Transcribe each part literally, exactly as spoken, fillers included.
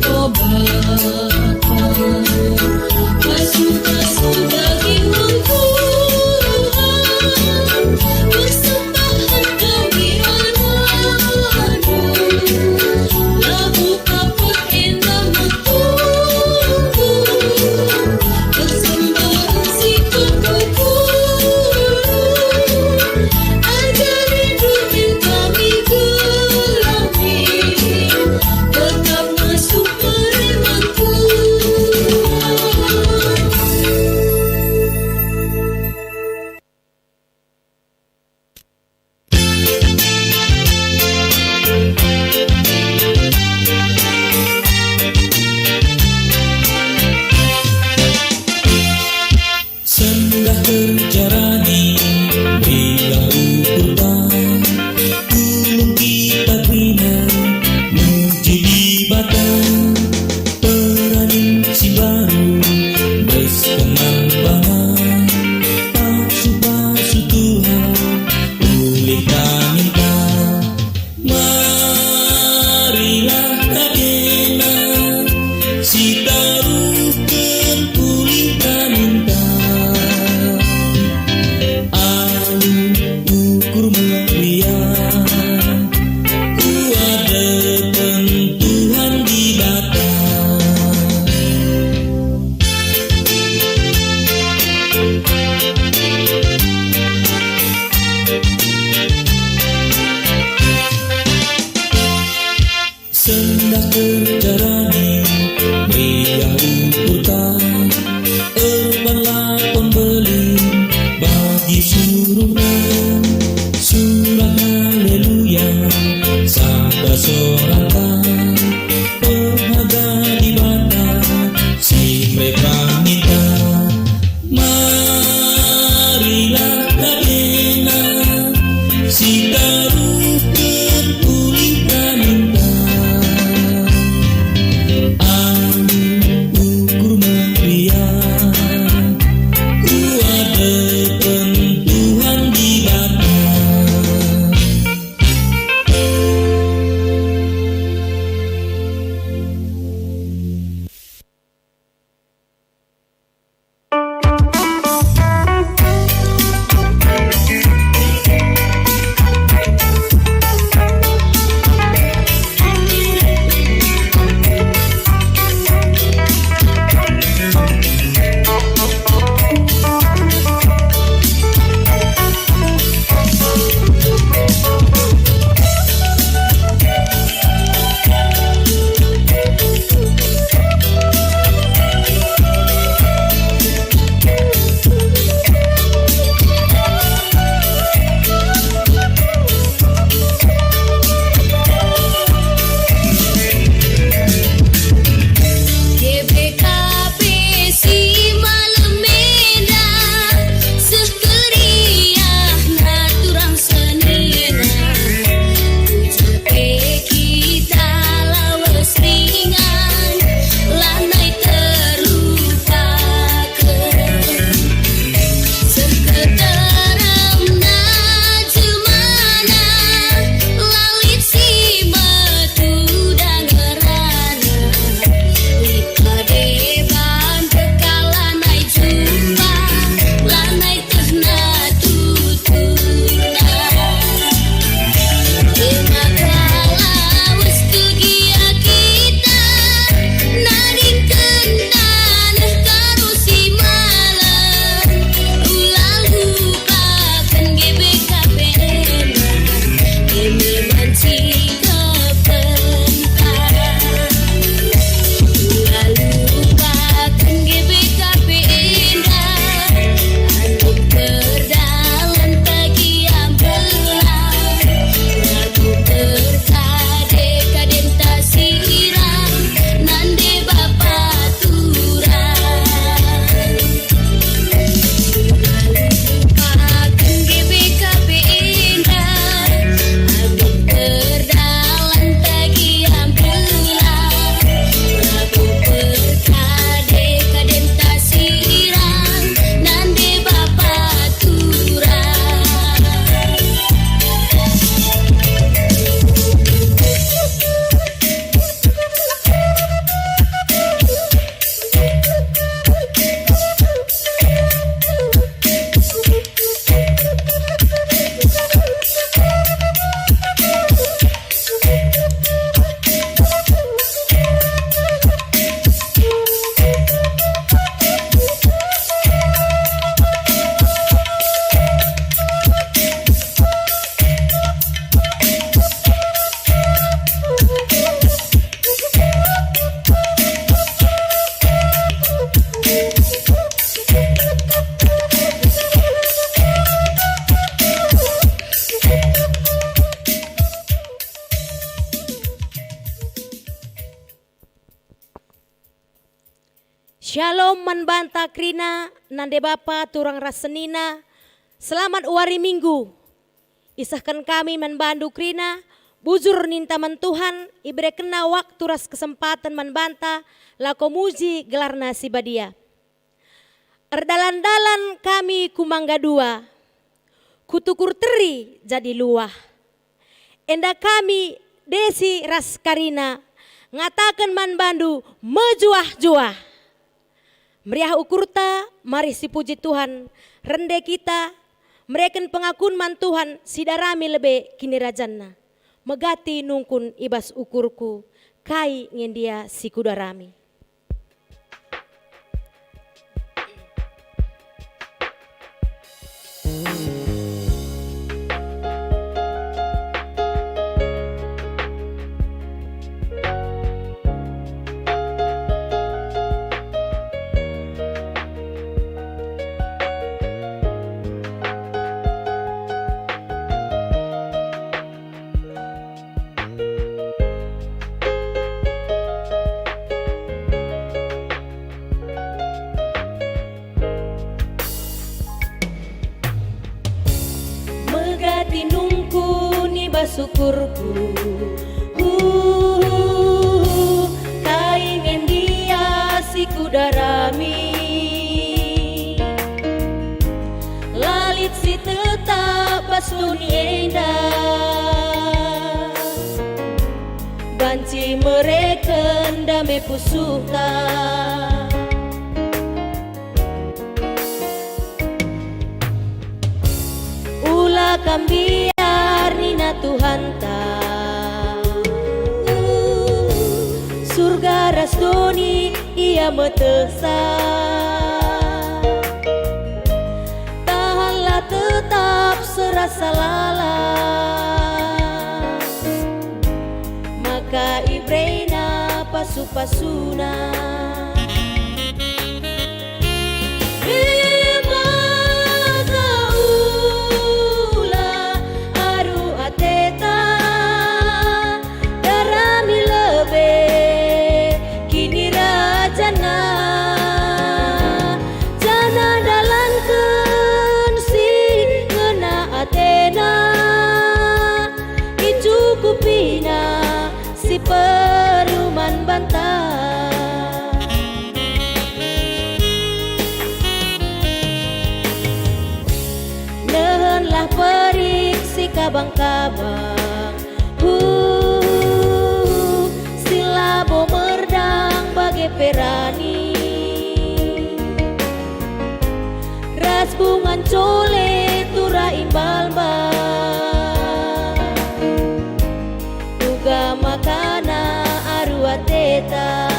O Bapa, pasu-pasu dagingmu, Tuhan, persembahan kami anak-Mu. Labo ka perendahmu, Tuhan, persembahan si kukupur. Ajari duri kami gelami, tetap masuk peremanku. Shalom man banta kerina, nande bapa, turang ras senina. Selamat wari Minggu. Isehken kami man bandu kerina, bujur ninta man Tuhan, iberekenNa waktu ras kesempaten man banta, lako muji gelarNa si badia. Erdalan-dalan kami ku Mangga Dua, ku Tukur Teri jadi luah. Enda kami, Desi ras Karina, ngataken man bandu mejuah-juah. Meriah ukurta, mari sipuji Tuhan, rende kita, mereken pengakun man Tuhan, sidarami lebe kinirajanNa. Megati nungkun i bas ukurku, kai nge ndia si kudarami. Megati nungkun i bas ukurku, uh, kai nge ndia si kudarami. La lit si tetap bas doni enda, banci mereken dame pusuhta. Ula kam mbiar nina Tuhanta, surga ras doni Ia metehsa. Tahanlah tetap serasa lalap, maka ibereNa pasu-pasuNa. E maka ula aru ateta, darami lebe kinirajanNa, janah dalanken si ngena ateNa, icukupiNa si perlu man banta. Nehenlah perik si kabang-kabang, huh, si labo merdang bage pe rani, ras bungan cole tura imbal-mbal. Uga makana aru ateta,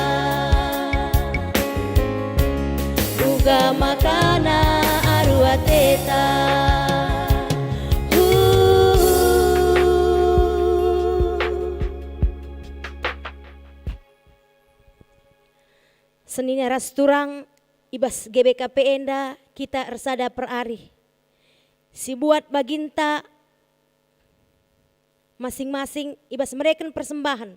uga makana aru ateta. Huh. Senina ras turang, i bas G B K P enda kita ersada perarih. Sibuat baginta masing-masing i bas mereken persembahen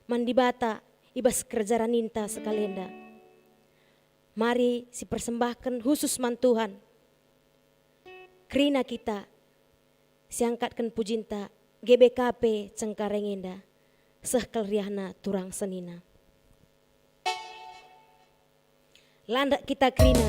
man Dibata i bas kerja raninta sekali enda. Mari sipersembahken khusus man Tuhan. Kerina kita siangkatken pujinta G B K P Cengkareng enda, seh kal riahna turang senina. Landak kita kerina.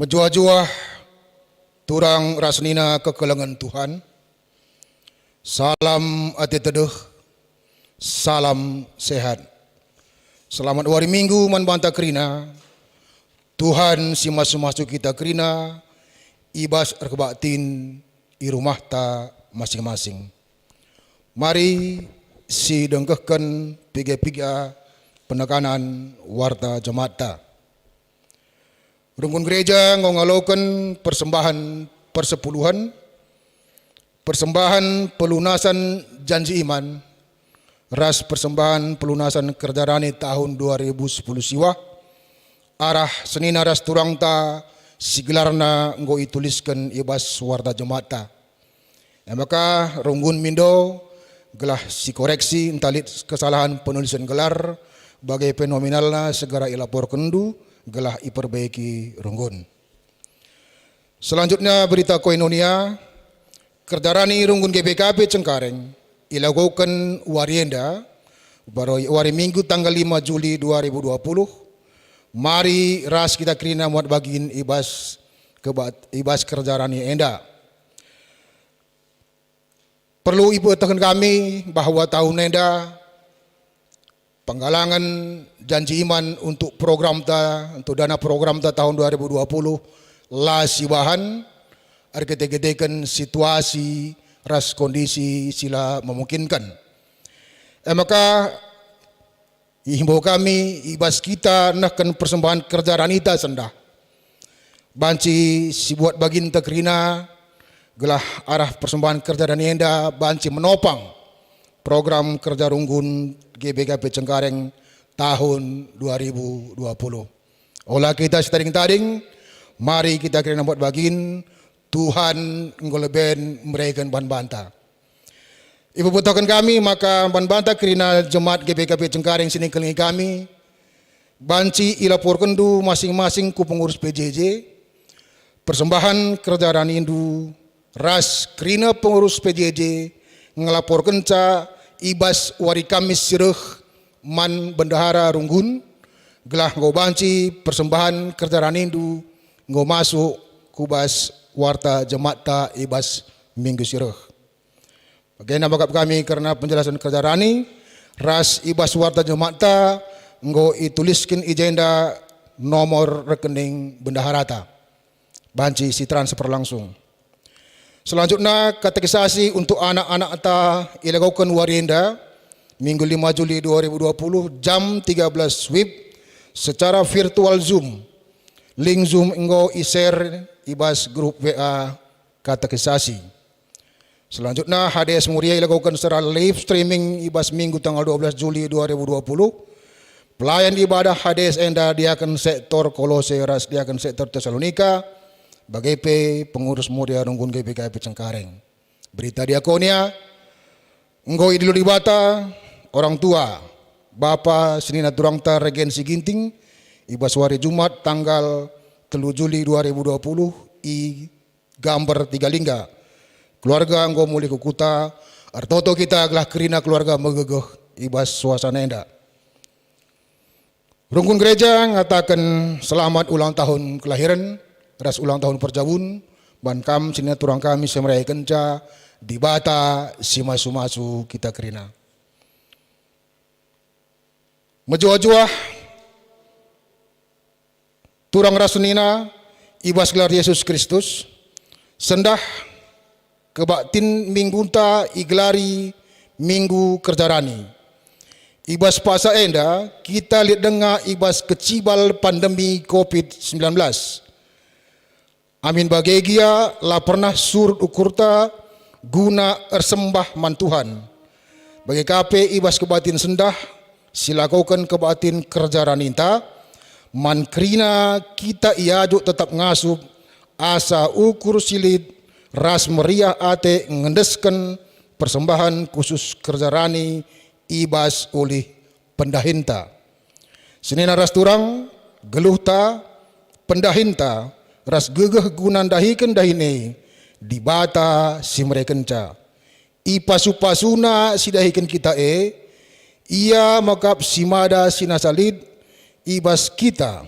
Mejuah-juah turang ras senina kekelengen Tuhan. Salam ate tedeh, salam sehat. Selamat wari Minggu man banta kerina. Tuhan si masu-masu kita kerina i bas erkebaktin i rumahta masing-masing. Mari sidengkehken piga-piga penekanan warta jematta. Runggun gereja enggo ngaloken persembahen persepuluhen, persembahen pelunasan janji iman, ras persembahen pelunasan kerja rani tahun dua ribu sepuluh siwah, arah senina ras turangta si gelarna enggo itulisken i bas warta jematta. E maka runggun mindo gelah sikoreksi ntah lit kesalahan penulisen gelar, bage pe nominalna segera ilaporkenndu gelah iperbaiki runggun. Selanjutnya berita koinonia, kerja rani runggun G B K P Cengkareng ilakoken wari enda, wari Minggu tanggal lima Juli dua ribu dua puluh. Mari ras kita kerina muat bagin i bas kebat-, i bas kerja rani enda. Perlu ipetehken kami bahwa tahun enda penggalangen janji iman untuk programta, untuk dana programta tahun dua ribu dua puluh la sibahan erkite-kiteken situasi ras kondisi si la memungkinken. E maka ihimbau kami i bas kita nehken persembahen kerja ranita sendah. Banci sibuat bagin kerina, gelah arah persembahen kerja rani enda banci menopang program kerja runggun G B K P Cengkareng tahun dua ribu dua puluh. Ola kita sitading-tading, mari kita kerina buat bagin, Tuhan enggo leben mereken ban banta. Ipepetohken kami maka ban banta kerina jemaat G B K P Cengkareng si ningkelengi kami, banci ilaporkenndu masing-masing ku pengurus P J J, persembahen kerja ranindu, ras kerina pengurus P J J ngelaporkenca i bas wari Kamis si reh man bendahara runggun, gelah enggo banci persembahen kerja ranindu enggo masuk ku bas warta jematta i bas minggu si reh. Bagenda mekap kami kerna penjelasen kerja rani, ras i bas warta jematta enggo itulisken i jenda nomor rekening bendaharata. Banci sitransfer langsung. Selanjutna, katekisasi untuk anak-anakta ilakoken wari enda, Minggu lima Juli dua ribu dua puluh, jam tiga belas wib, secara virtual Zoom. Link Zoom enggo i-share i bas grup W A katekisasi. Selanjutna, H D S Moria ilakoken secara live streaming i bas Minggu tanggal dua belas Juli dua ribu dua puluh. Pelayan ibadah H D S enda diaken sektor Kolose ras diaken sektor Tesalonika, bage pe pengurus Moria runggun G B K P Cengkareng. Berita diakonia, enggo idilo Dibata orang tua, bapa senina turangta Regen Siginting, i bas wari Jumat tanggal telu Juli dua ribu dua puluh i Gambar Tiga Lingga. Keluarga enggo mulih ku kuta, ertoto kita gelah kerina keluarga megegeh i bas suasana enda. Runggun gereja ngataken selamat ulang tahun kelahiren ras ulang tahun perjabun man kam senina turang kami si merayakenca, Dibata si masu-masu kita kerina. Mejuah-juah turang ras senina i bas gelar Yesus Kristus, sendah kebaktin minggunta igelari Minggu Kerja Rani. I bas paksa enda, kita lit denga i bas kecibal pandemi covid sembilan belas. Amin bage gia la pernah surut ukurta guna ersembah man Tuhan. Bage ka pe i bas kebaktin sendah, silakoken kebaktin kerja raninta, man kerina kita iajuk tetap ngasup asa ukur si lit ras meriah ate ngendesken persembahen khusus kerja rani i bas ulih pendahinta. Senina ras turang, geluhta, pendahinta, ras gegeh guna ndahiken dahin e, Dibata si merekenca. Ipasu-pasuna si dahiken kita e, Ia mekap si mada si nasa lit i bas kita.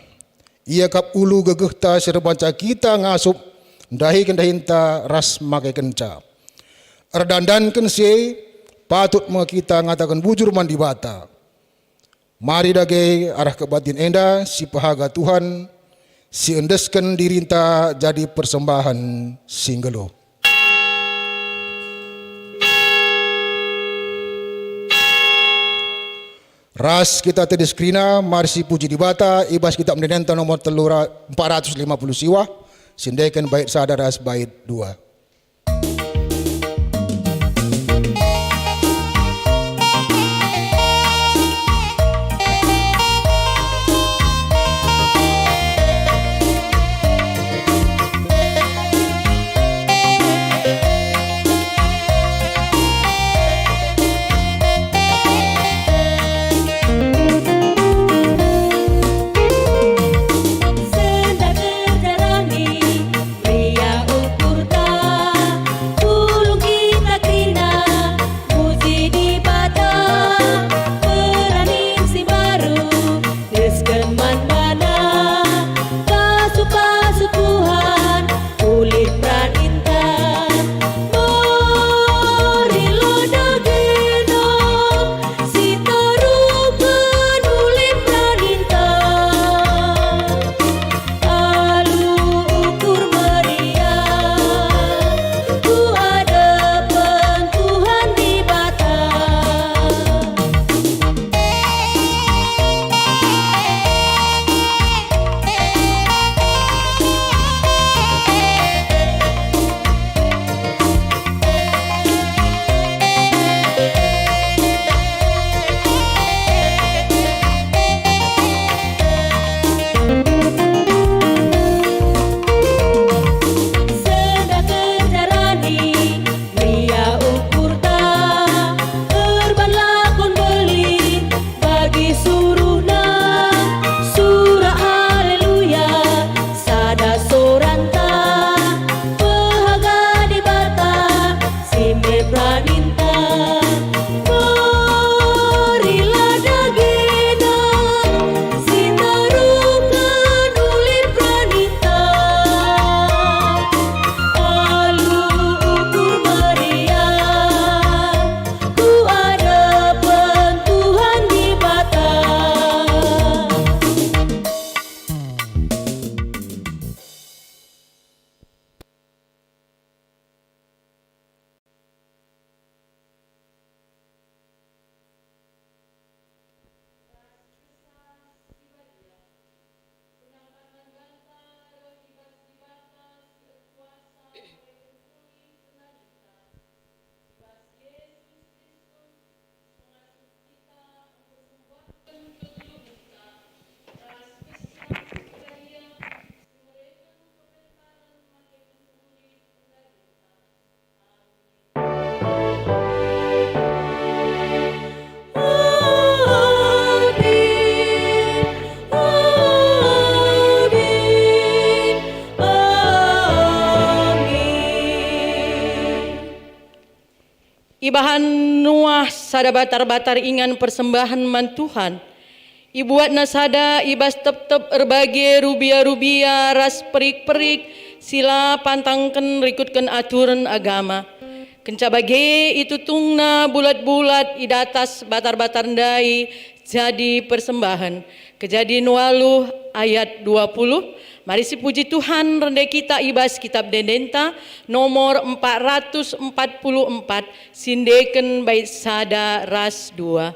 Ia kap ulu gegehta si erbahanca kita ngasup ndahiken dahinta ras makekenca. Erdandanken si e, patut me kita ngataken bujur man Dibata. Mari dage arah kebaktin enda si pehaga Tuhan, si endesken dirinta jadi persembahen si nggeluh. Ras kita tedis kerina, mari sipuji Dibata i bas Kitab Ende-enden nomor telu ra-, empat ratus lima puluh siwah, si endeken bait sada ras bait dua. Sendah kerja rami, meriah ukurta, tulung kita kerina, muji Dibata, peranin si mbaru, desken man bana, pasu-pasu Tuhan, ulih peraninta. Marilah dagena, si taruhken ulih peraninta. Alu ukur meriah, ku adepen Tuhan Dibata. Sendah kerja rami, meriah ukurta, erban lakon mbelin, bagi suruhna, sura haleluya, sada soranta, pehaga Dibata, si mbe peraninta. Marilah dagena, si taruhken ulih peraninta. Alu ukur meriah, ku adepen Tuhan Dibata. Ibahan Nuah sada batar-batar ingan persembahen man Tuhan. Ibuatna sada i bas tep-tep erbage rubia-rubia ras perik-perik si la pantangken rikutken aturen agama. Kenca bage itutungna bulat-bulat i datas batar-batar ndai jadi persembahen. Kejadin waluh ayat dua puluh. Mari sipuji Tuhan, rende kita i bas Kitab Ende-endenta nomor empat ratus empat puluh empat, si endeken bait sada ras dua.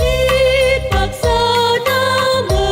Lit paksana me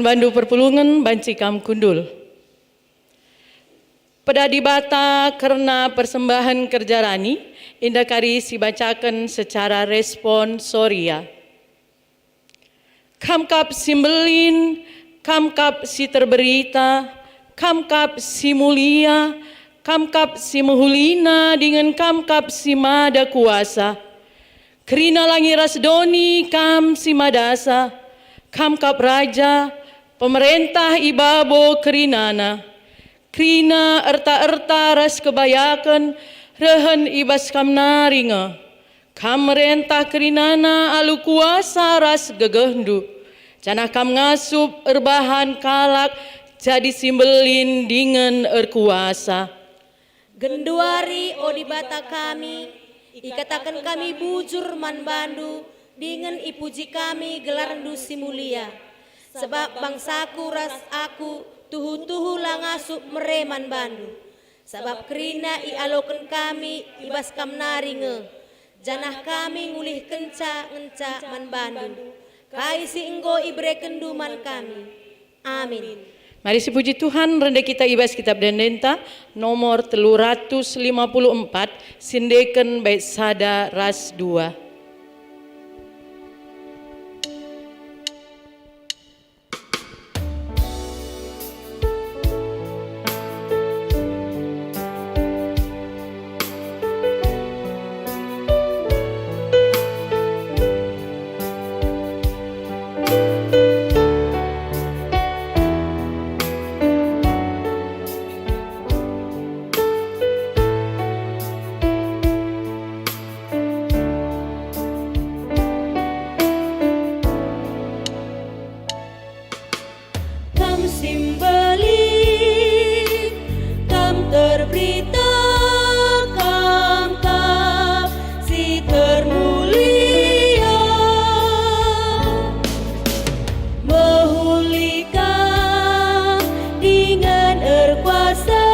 Bandu perpulungen banci kam kundul. Pedah Dibata kerna persembahen kerja rani, enda kari sibacaken secara responsoria. Kam kap si mbelin, kam kap si terberita, kam kap si mulia, kam kap si mehulina dingen kam kap si mada kuasa. Kerina langi ras doni kam si madasa, kam kap raja, pemerentah i babo kerinana. Kerina erta-erta ras kebayaken rehen i bas kam nari nge. Kam merentah kerinana alu kuasa ras gegehndu, janah kam ngasup erbahan kalak jadi si mbelin dingen erkuasa. Genduari, o Dibata kami, ikataken kami bujur man bandu, dingen ipuji kami gelarndu si mulia. Sebab bangsaku ras aku tuhu-tuhu la ngasup mere man bandu. Sabap kerina ialoken kami i bas kam nari nge, janah kami ngulihkenca ngenca man bandu kai si enggo iberekenndu man kami. Amin. Mari sipuji Tuhan, rende kita i bas Kitab Ende-Endenta nomor telu ratus lima puluh empat, siendeken bait sada ras dua. Kam si mbelin, kam terberita, kam kap si termulia. Mehuli kam dingen erkuasa,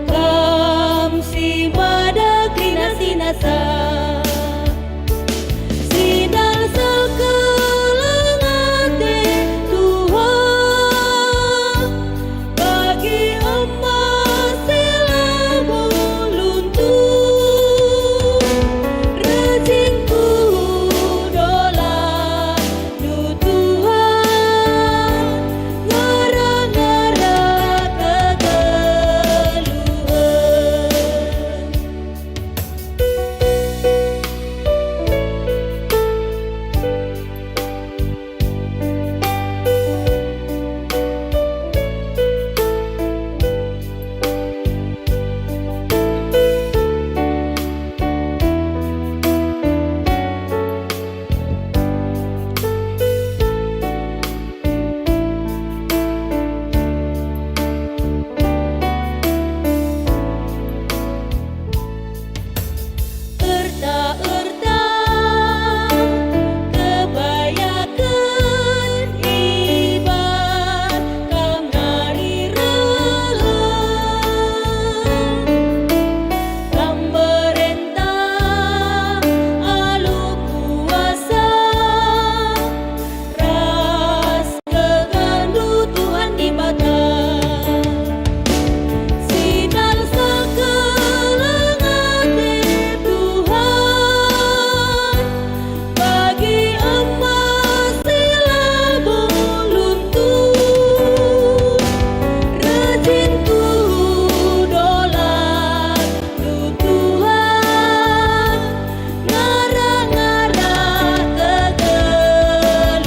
kam si mada kerina si nasa. Sinal sekeleng ate Tuhan, bagi emas si labo luntur, rejingku dolandu Tuhan, ngara-ngara kegeluhen. Erta-erta kebayaken i bas kam nari rehen, kam merentah alu kuasa ras kegehndu Tuhan Dibata. Sinal sekeleng ate Tuhan, bagi emas si labo luntur, rejingku dolan. Tuhan, ngara-ngara kegeluhen.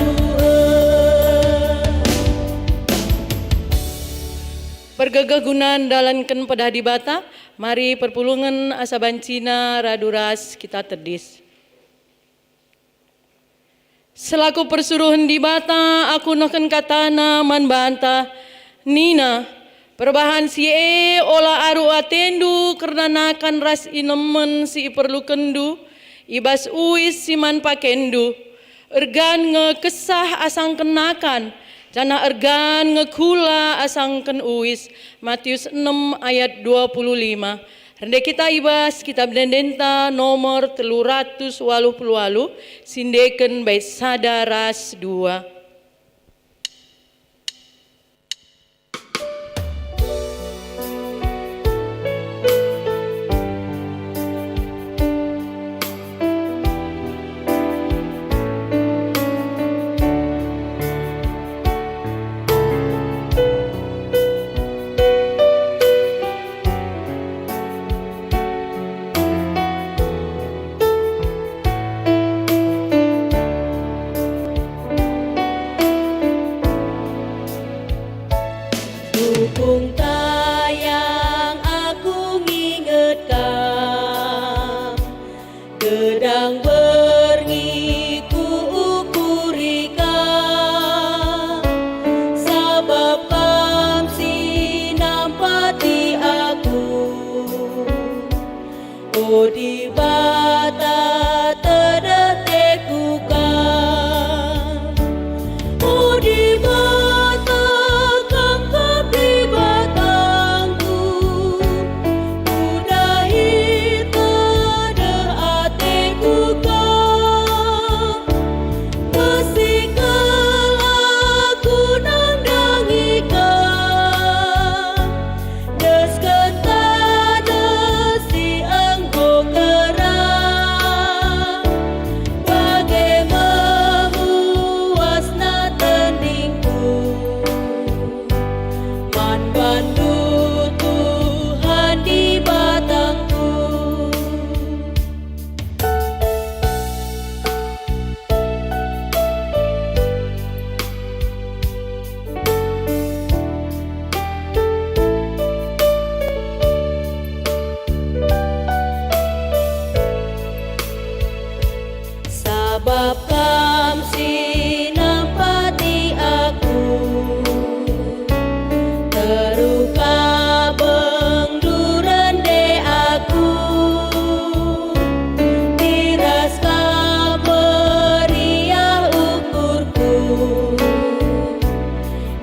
Pergegeh guna ndalanken pedah Dibata, mari perpulungen asa bancina radu ras kita tedis. Selaku persuruhen Dibata, aku nehken kataNa man banta, nina, "Perbahan si e ola aru atendu kerna nakan ras inemen si iperlukenndu i bas uis si man pakenndu. Ergan nge kesah asangken nakan, janah ergan nge kula asangken uis." Matius enem ayat dua puluh lima. Rende kita i bas Kitab Ende-Endenta nomor telu ratus waluh puluh waluh, siendeken bait sada ras dua.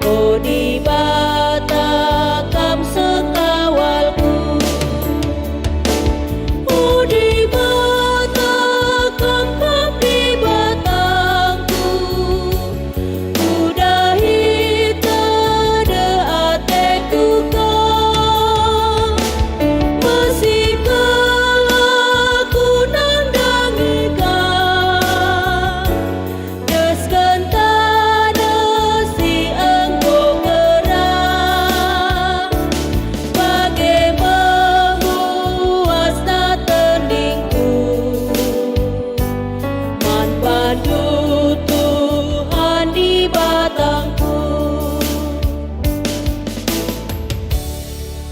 O Dibata, Kam sekawalku. O Dibata, Kam pap Dibatangku. Kudahi tedeh ateku Kam, mesikel aku nandangi Kam. Desken taneh si enggo gerah, bage memuasna tendingku. Man bandu Tuhan Dibatangku.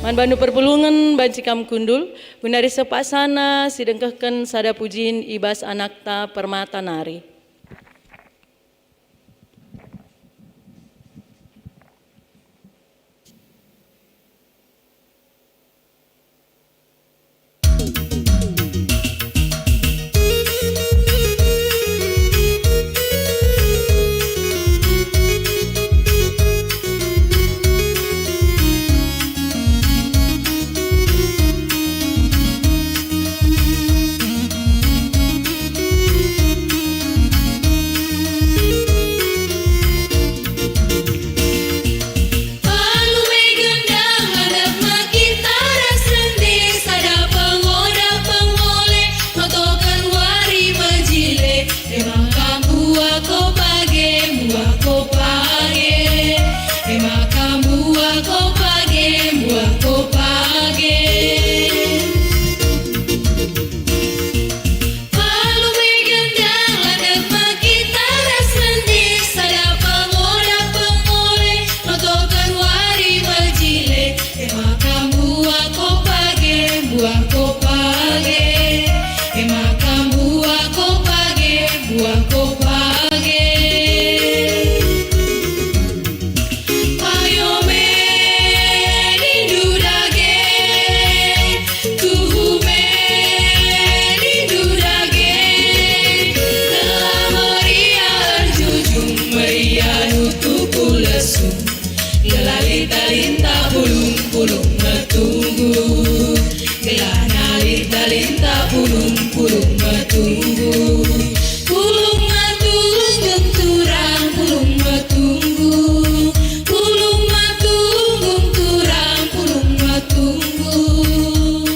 Man bandu perpulungen banci kam kundul, guna reh sepaksana si dengkehken sada pujin i bas anakta Permata nari. Alu me gendang, landek me kita ras rende, sada pengoda pengole, notoken wari mejile, e maka mbuah ko page, mbuah ko page, e maka mbuah ko page, mbuah ko page. Alu me gendang, landek me kita ras rende, sada pengoda pengole, notoken wari mejile, e maka mbuah ko page, mbuah ko page, e maka mbuah ko page, mbuah ko page. Payo me nindu dage, tuhu me nindu dage, gelah meriah erjujung, meriah nutuhku lesu, gelah lit-alinta pulung-pulung metunggung. Gelah lit-alinta pulung-pulung metunggung. Pulung metunggung turang, pulung metunggung. Pulung metunggung turang, pulung metunggung.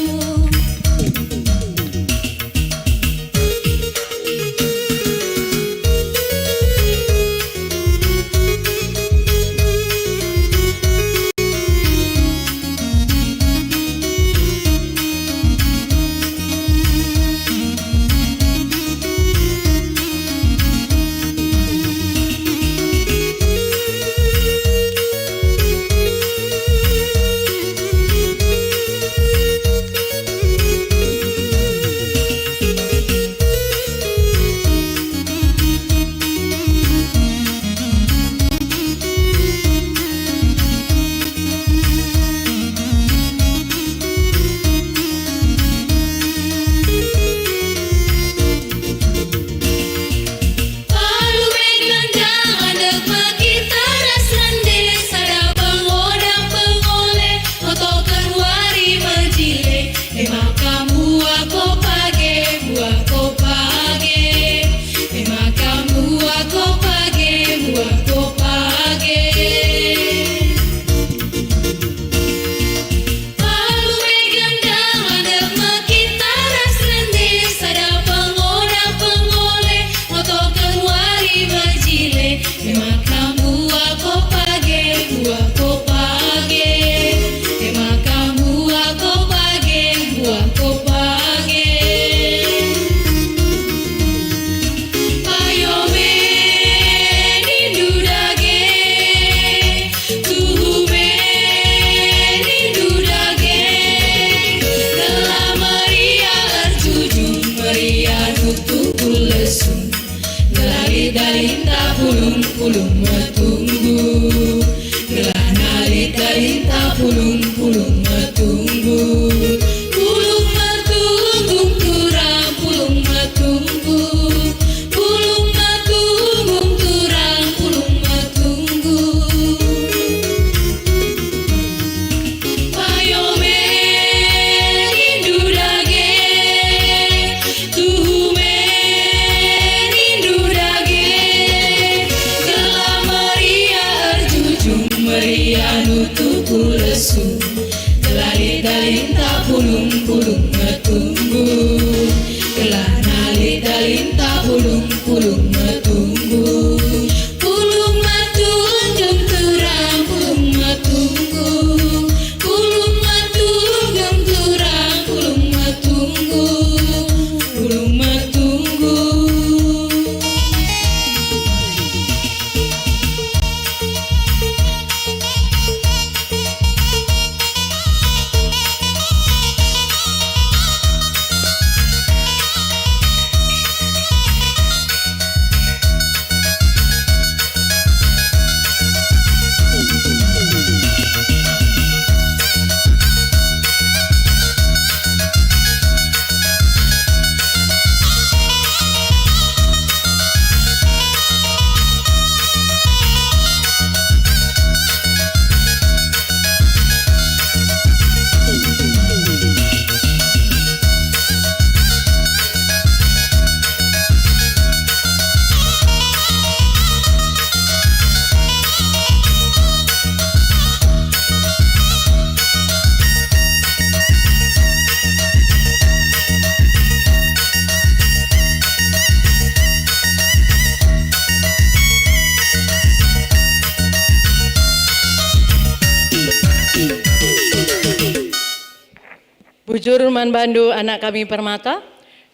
Jujur man bandu anak kami permata,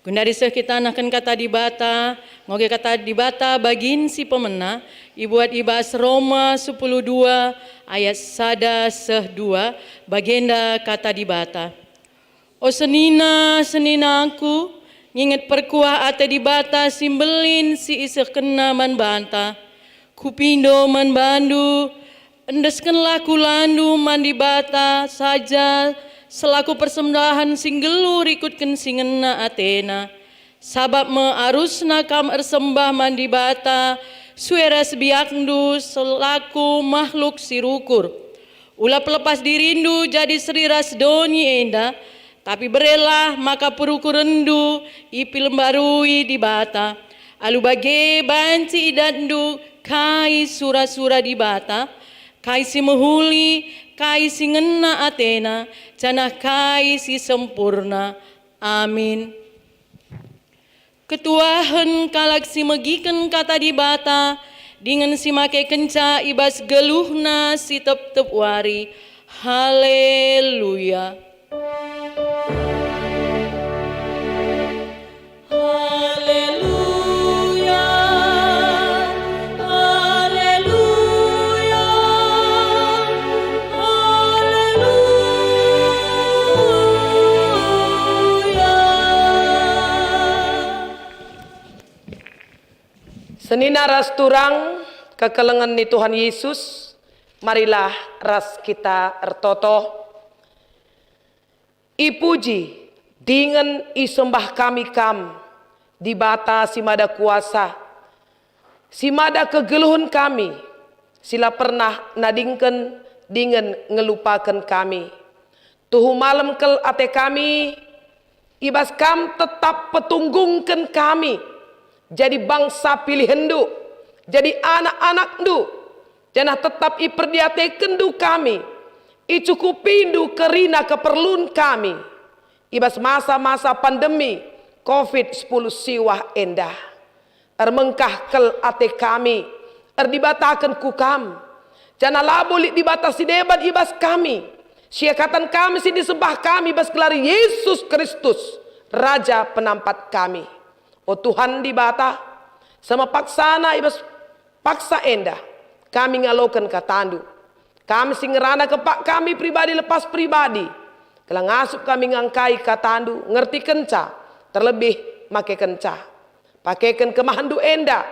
gundari seh kita nehken kata Dibata, ngoge kata Dibata bagin si pemena, ibuat i bas Roma sepuluh dua ayat sada seh dua, bagenda kata Dibata. O senina, seninaku, nginget perkuah ate Dibata si mbelin si isehkenNa man banta. Kupindo man bandu, endeskenlah kulandu man Dibata saja selaku persembahen si nggeluh rikutken si ngena ateNa. Sabap me arusna kam ersembah man Dibata sue ras biakndu selaku mahluk si rukur. Ula pelepas dirindu jadi seri ras doni enda, tapi berelah maka perukurenndu ipilmbarui Dibata. Alu bage banci idatndu kai sura-sura Dibata, kai si mehuli, kai si ngena atena, janah kai si sempurna. Amin. Ketuahen kalak si megiken kata Dibata dingen si makekenca i bas geluhna si tep-tep wari. Haleluya. Haleluya, haleluya, haleluya. Senina ras turang kekelengen ni Tuhan Yesus, marilah ras kita ertoto. Ipuji dingen isembah kami Kam, Dibata si mada kuasa, si mada kegeluhen kami, si la pernah nadingken dingen ngelupaken kami. Tuhu malem kal ate kami, i bas Kam tetap petunggungken kami jadi bangsa pilihenNdu, jadi anak-anakNdu, janah tetap iperdiatekenNdu kami, icukupindu kerina keperlun kami i bas masa-masa pandemi covid sepuluh siwah enda. Ermengkah kal ate kami, erdibataken ku Kam, janah labo lit dibata si deban i bas kami, siakatan kami si nisembah kami i bas gelar Yesus Kristus, Raja Penampat kami. O Tuhan Dibata, seh me paksana i bas paksa enda kami ngaloken kataNdu. Kam si ngerana kempak kami pribadi lepas pribadi, gelah ngasup kami ngangkai kataNdu, ngertikenca, terlebih makekenca. Pakeken kemahenNdu enda,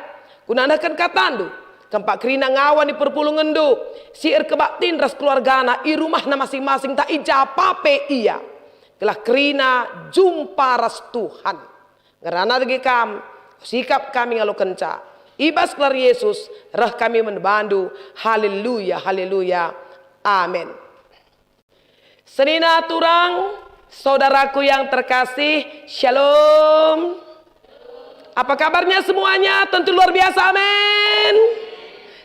guna nehken kataNdu, kempak kerina ngawan i perpulungenNdu, si erkebaktin ras keluargana i rumahna masing-masing ntah i ja pe ia, gelah kerina jumpa ras Tuhan. Ngerana dage Kam, sikap kami ngalokenca. I bas gelar Yesus, reh kami man bandu. Haleluya, haleluya. Amin. Senina turang, saudaraku yang terkasih, Shalom. Apa kabarnya semuanya? Tentu luar biasa, amin.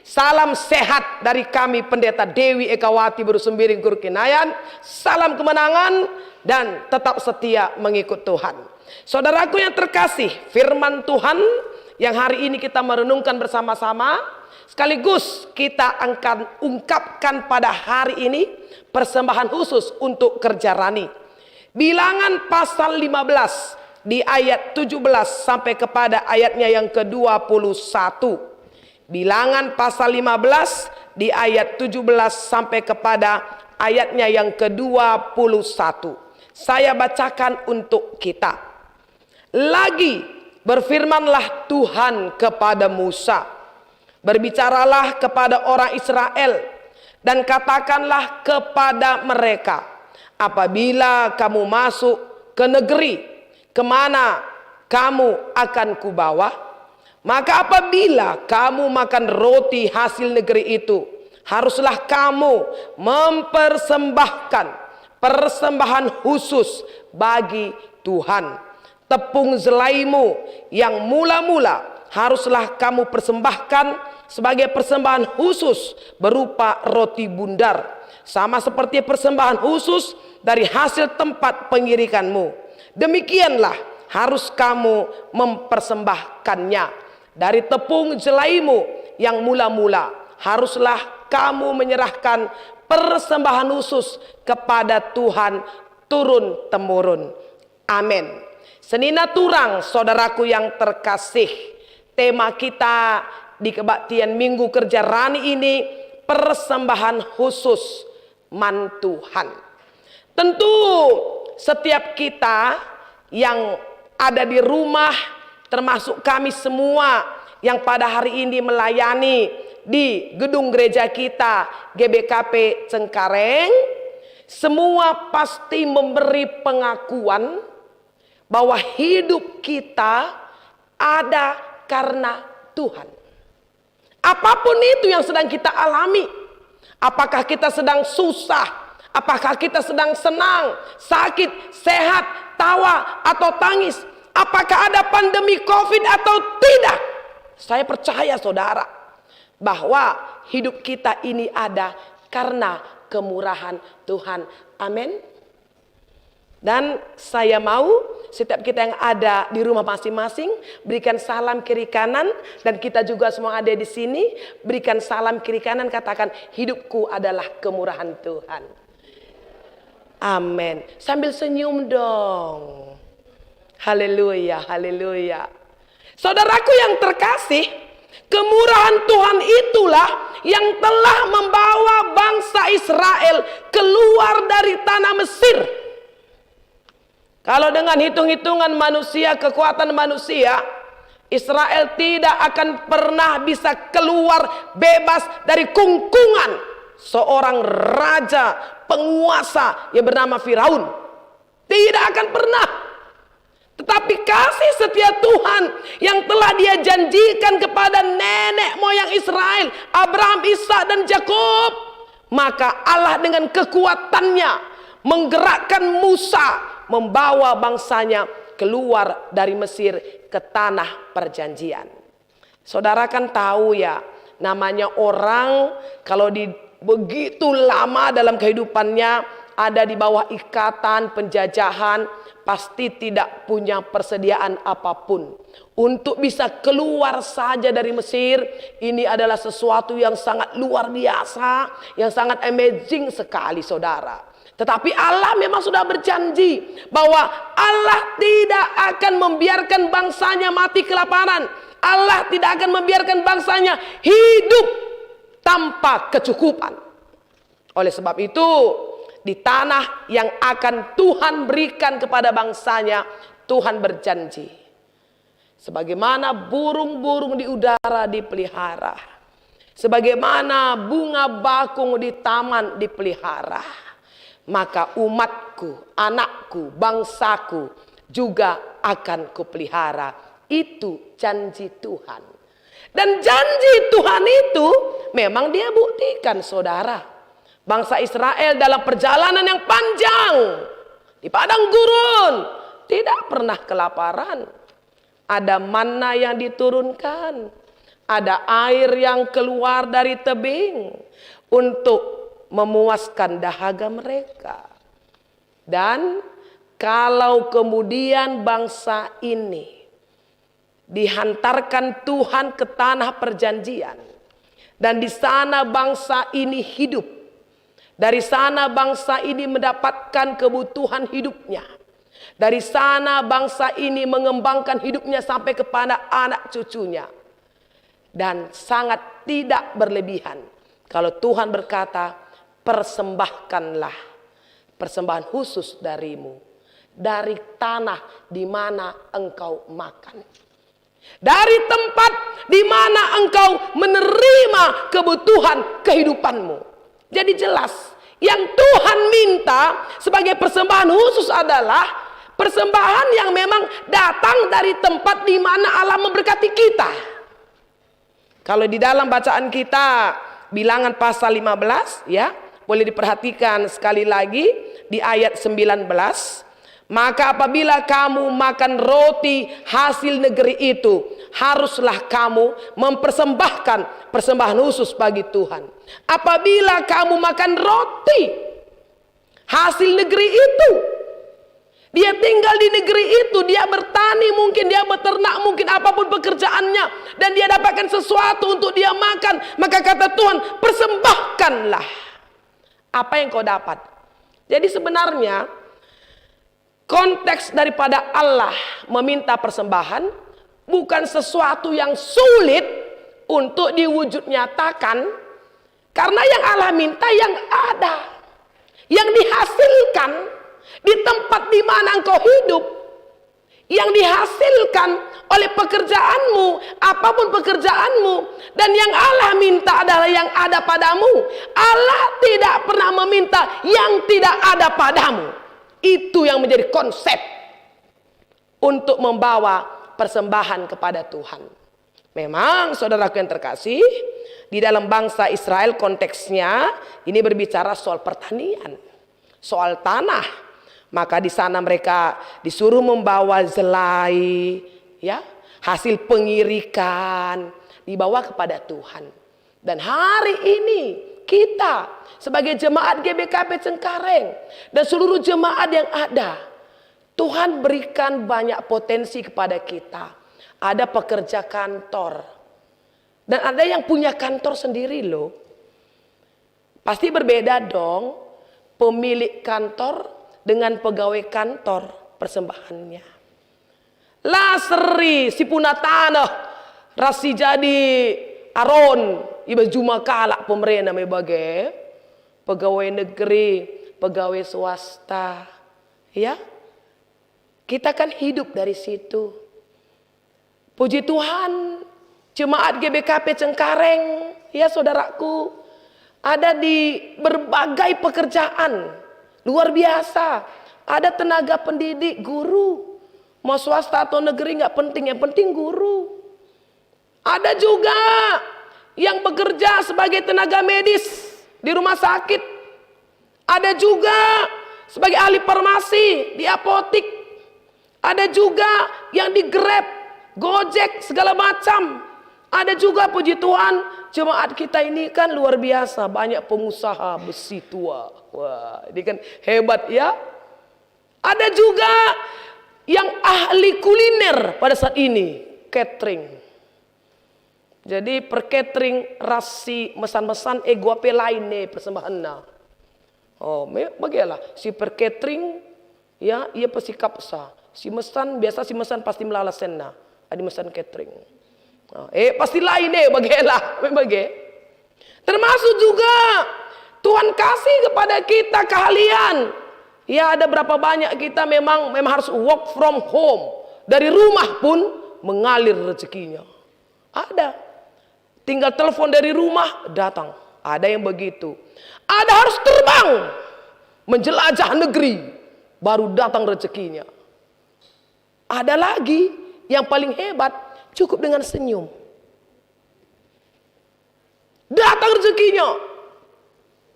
Salam sehat dari kami, Pendeta Dewi Ekawati, Beru Sembiring, Guru Kinayan. Salam kemenangan dan tetap setia mengikut Tuhan. Saudaraku yang terkasih, firman Tuhan yang hari ini kita merenungkan bersama-sama, sekaligus kita akan ungkapkan pada hari ini persembahan khusus untuk kerja rani. Bilangan pasal lima belas di ayat tujuh belas sampai kepada ayatnya yang kedua puluh satu. Bilangan pasal lima belas di ayat tujuh belas sampai kepada ayatnya yang kedua puluh satu. Saya bacakan untuk kita. Lagi berfirmanlah Tuhan kepada Musa, "Berbicaralah kepada orang Israel dan katakanlah kepada mereka, 'Apabila kamu masuk ke negeri kemana kamu akan kubawa, maka apabila kamu makan roti hasil negeri itu, haruslah kamu mempersembahkan persembahan khusus bagi Tuhan. Tepung jelaimu yang mula-mula haruslah kamu persembahkan sebagai persembahan khusus berupa roti bundar, sama seperti persembahan khusus dari hasil tempat pengirikanmu. Demikianlah harus kamu mempersembahkannya. Dari tepung jelaimu yang mula-mula haruslah kamu menyerahkan persembahan khusus kepada Tuhan turun-temurun. Amin. Senina turang, saudaraku yang terkasih, tema kita di kebaktian Minggu Kerja Rani ini, persembahan khusus man Tuhan. Tentu setiap kita yang ada di rumah, termasuk kami semua yang pada hari ini melayani di gedung gereja kita, G B K P Cengkareng, semua pasti memberi pengakuan bahwa hidup kita ada karena Tuhan. Apapun itu yang sedang kita alami, apakah kita sedang susah, apakah kita sedang senang, sakit, sehat, tawa, atau tangis, apakah ada pandemi covid atau tidak, saya percaya, saudara, bahwa hidup kita ini ada karena kemurahan Tuhan. Amin. Dan saya mau setiap kita yang ada di rumah masing-masing berikan salam kiri kanan, dan kita juga semua ada di sini berikan salam kiri kanan, katakan, "Hidupku adalah kemurahan Tuhan." Amin. Sambil senyum dong. Haleluya, haleluya. Saudaraku yang terkasih, kemurahan Tuhan itulah yang telah membawa bangsa Israel keluar dari tanah Mesir. Kalau dengan hitung-hitungan manusia, kekuatan manusia, Israel tidak akan pernah bisa keluar bebas dari kungkungan seorang raja penguasa yang bernama Firaun. Tidak akan pernah. Tetapi kasih setia Tuhan yang telah Dia janjikan kepada nenek moyang Israel, Abraham, Ishak, dan Yakub, maka Allah dengan kekuatannya menggerakkan Musa membawa bangsanya keluar dari Mesir ke tanah perjanjian. Saudara kan tahu ya, namanya orang kalau di begitu lama dalam kehidupannya ada di bawah ikatan penjajahan, pasti tidak punya persediaan apapun. Untuk bisa keluar saja dari Mesir, ini adalah sesuatu yang sangat luar biasa, yang sangat amazing sekali, saudara. Tetapi Allah memang sudah berjanji bahwa Allah tidak akan membiarkan bangsanya mati kelaparan. Allah tidak akan membiarkan bangsanya hidup tanpa kecukupan. Oleh sebab itu, di tanah yang akan Tuhan berikan kepada bangsanya, Tuhan berjanji, "Sebagaimana burung-burung di udara dipelihara, sebagaimana bunga bakung di taman dipelihara, maka umatku, anakku, bangsaku juga akan kupelihara." Itu janji Tuhan. Dan janji Tuhan itu memang Dia buktikan, saudara. Bangsa Israel dalam perjalanan yang panjang di padang gurun tidak pernah kelaparan. Ada manna yang diturunkan, ada air yang keluar dari tebing untuk memuaskan dahaga mereka. Dan kalau kemudian bangsa ini dihantarkan Tuhan ke tanah perjanjian, dan di sana bangsa ini hidup, dari sana bangsa ini mendapatkan kebutuhan hidupnya. Dari sana bangsa ini mengembangkan hidupnya sampai kepada anak cucunya. Dan sangat tidak berlebihan kalau Tuhan berkata, "Persembahkanlah persembahan khusus darimu dari tanah di mana engkau makan." Dari tempat di mana engkau menerima kebutuhan kehidupanmu. Jadi jelas, yang Tuhan minta sebagai persembahan khusus adalah persembahan yang memang datang dari tempat di mana Allah memberkati kita. Kalau di dalam bacaan kita, Bilangan pasal lima belas, ya, boleh diperhatikan sekali lagi di ayat sembilan belas, "Maka apabila kamu makan roti hasil negeri itu, haruslah kamu mempersembahkan persembahan khusus bagi Tuhan." Apabila kamu makan roti hasil negeri itu, dia tinggal di negeri itu, dia bertani mungkin, dia beternak mungkin, apapun pekerjaannya, dan dia dapatkan sesuatu untuk dia makan, maka kata Tuhan, "Persembahkanlah apa yang kau dapat." Jadi sebenarnya, Konteks daripada Allah meminta persembahan bukan sesuatu yang sulit untuk diwujud nyatakan, karena yang Allah minta yang ada, yang dihasilkan di tempat di mana engkau hidup, yang dihasilkan oleh pekerjaanmu, apapun pekerjaanmu, dan yang Allah minta adalah yang ada padamu. Allah tidak pernah meminta yang tidak ada padamu. Itu yang menjadi konsep untuk membawa persembahan kepada Tuhan. Memang, saudaraku yang terkasih, di dalam bangsa Israel konteksnya ini berbicara soal pertanian, soal tanah. Maka di sana mereka disuruh membawa jelai, ya, hasil pengirikan, dibawa kepada Tuhan. Dan hari ini kita sebagai jemaat G B K P Cengkareng dan seluruh jemaat yang ada, Tuhan berikan banyak potensi kepada kita. Ada pekerja kantor. Dan ada yang punya kantor sendiri loh. Pasti berbeda dong pemilik kantor dengan pegawai kantor persembahannya. La seri si puna taneh ras si jadi aron i bas juma kalak pemerena me bage, pegawai negeri, pegawai swasta. Ya, kita kan hidup dari situ. Puji Tuhan, jemaat G B K P Cengkareng, ya saudaraku, ada di berbagai pekerjaan. Luar biasa. Ada tenaga pendidik, guru. Mau swasta atau negeri nggak penting, yang penting guru. Ada juga yang bekerja sebagai tenaga medis di rumah sakit. Ada juga sebagai ahli farmasi di apotik. Ada juga yang di Grab, Gojek, segala macam. Ada juga, puji Tuhan, jemaat kita ini kan luar biasa, banyak pengusaha besi tua. Wah, ini kan hebat ya. Ada juga yang ahli kuliner pada saat ini, catering. Jadi per catering ras si mesan-mesan, eh, gua pe lain nih persembahanna. Oh, me-, bagelah si per catering, ya, ia pesikapsa. Si mesan, biasa si mesan pasti melala senna adi mesan catering. Ah, eh, pasti lain eh, bagelah, me bage. Termasuk juga Tuhan kasih kepada kita keahlian. Ya, ada berapa banyak kita memang memang harus work from home. Dari rumah pun mengalir rezekinya. Ada. Tinggal telepon dari rumah, datang. Ada yang begitu. Ada harus terbang menjelajah negeri, baru datang rezekinya. Ada lagi yang paling hebat, cukup dengan senyum. Datang rezekinya.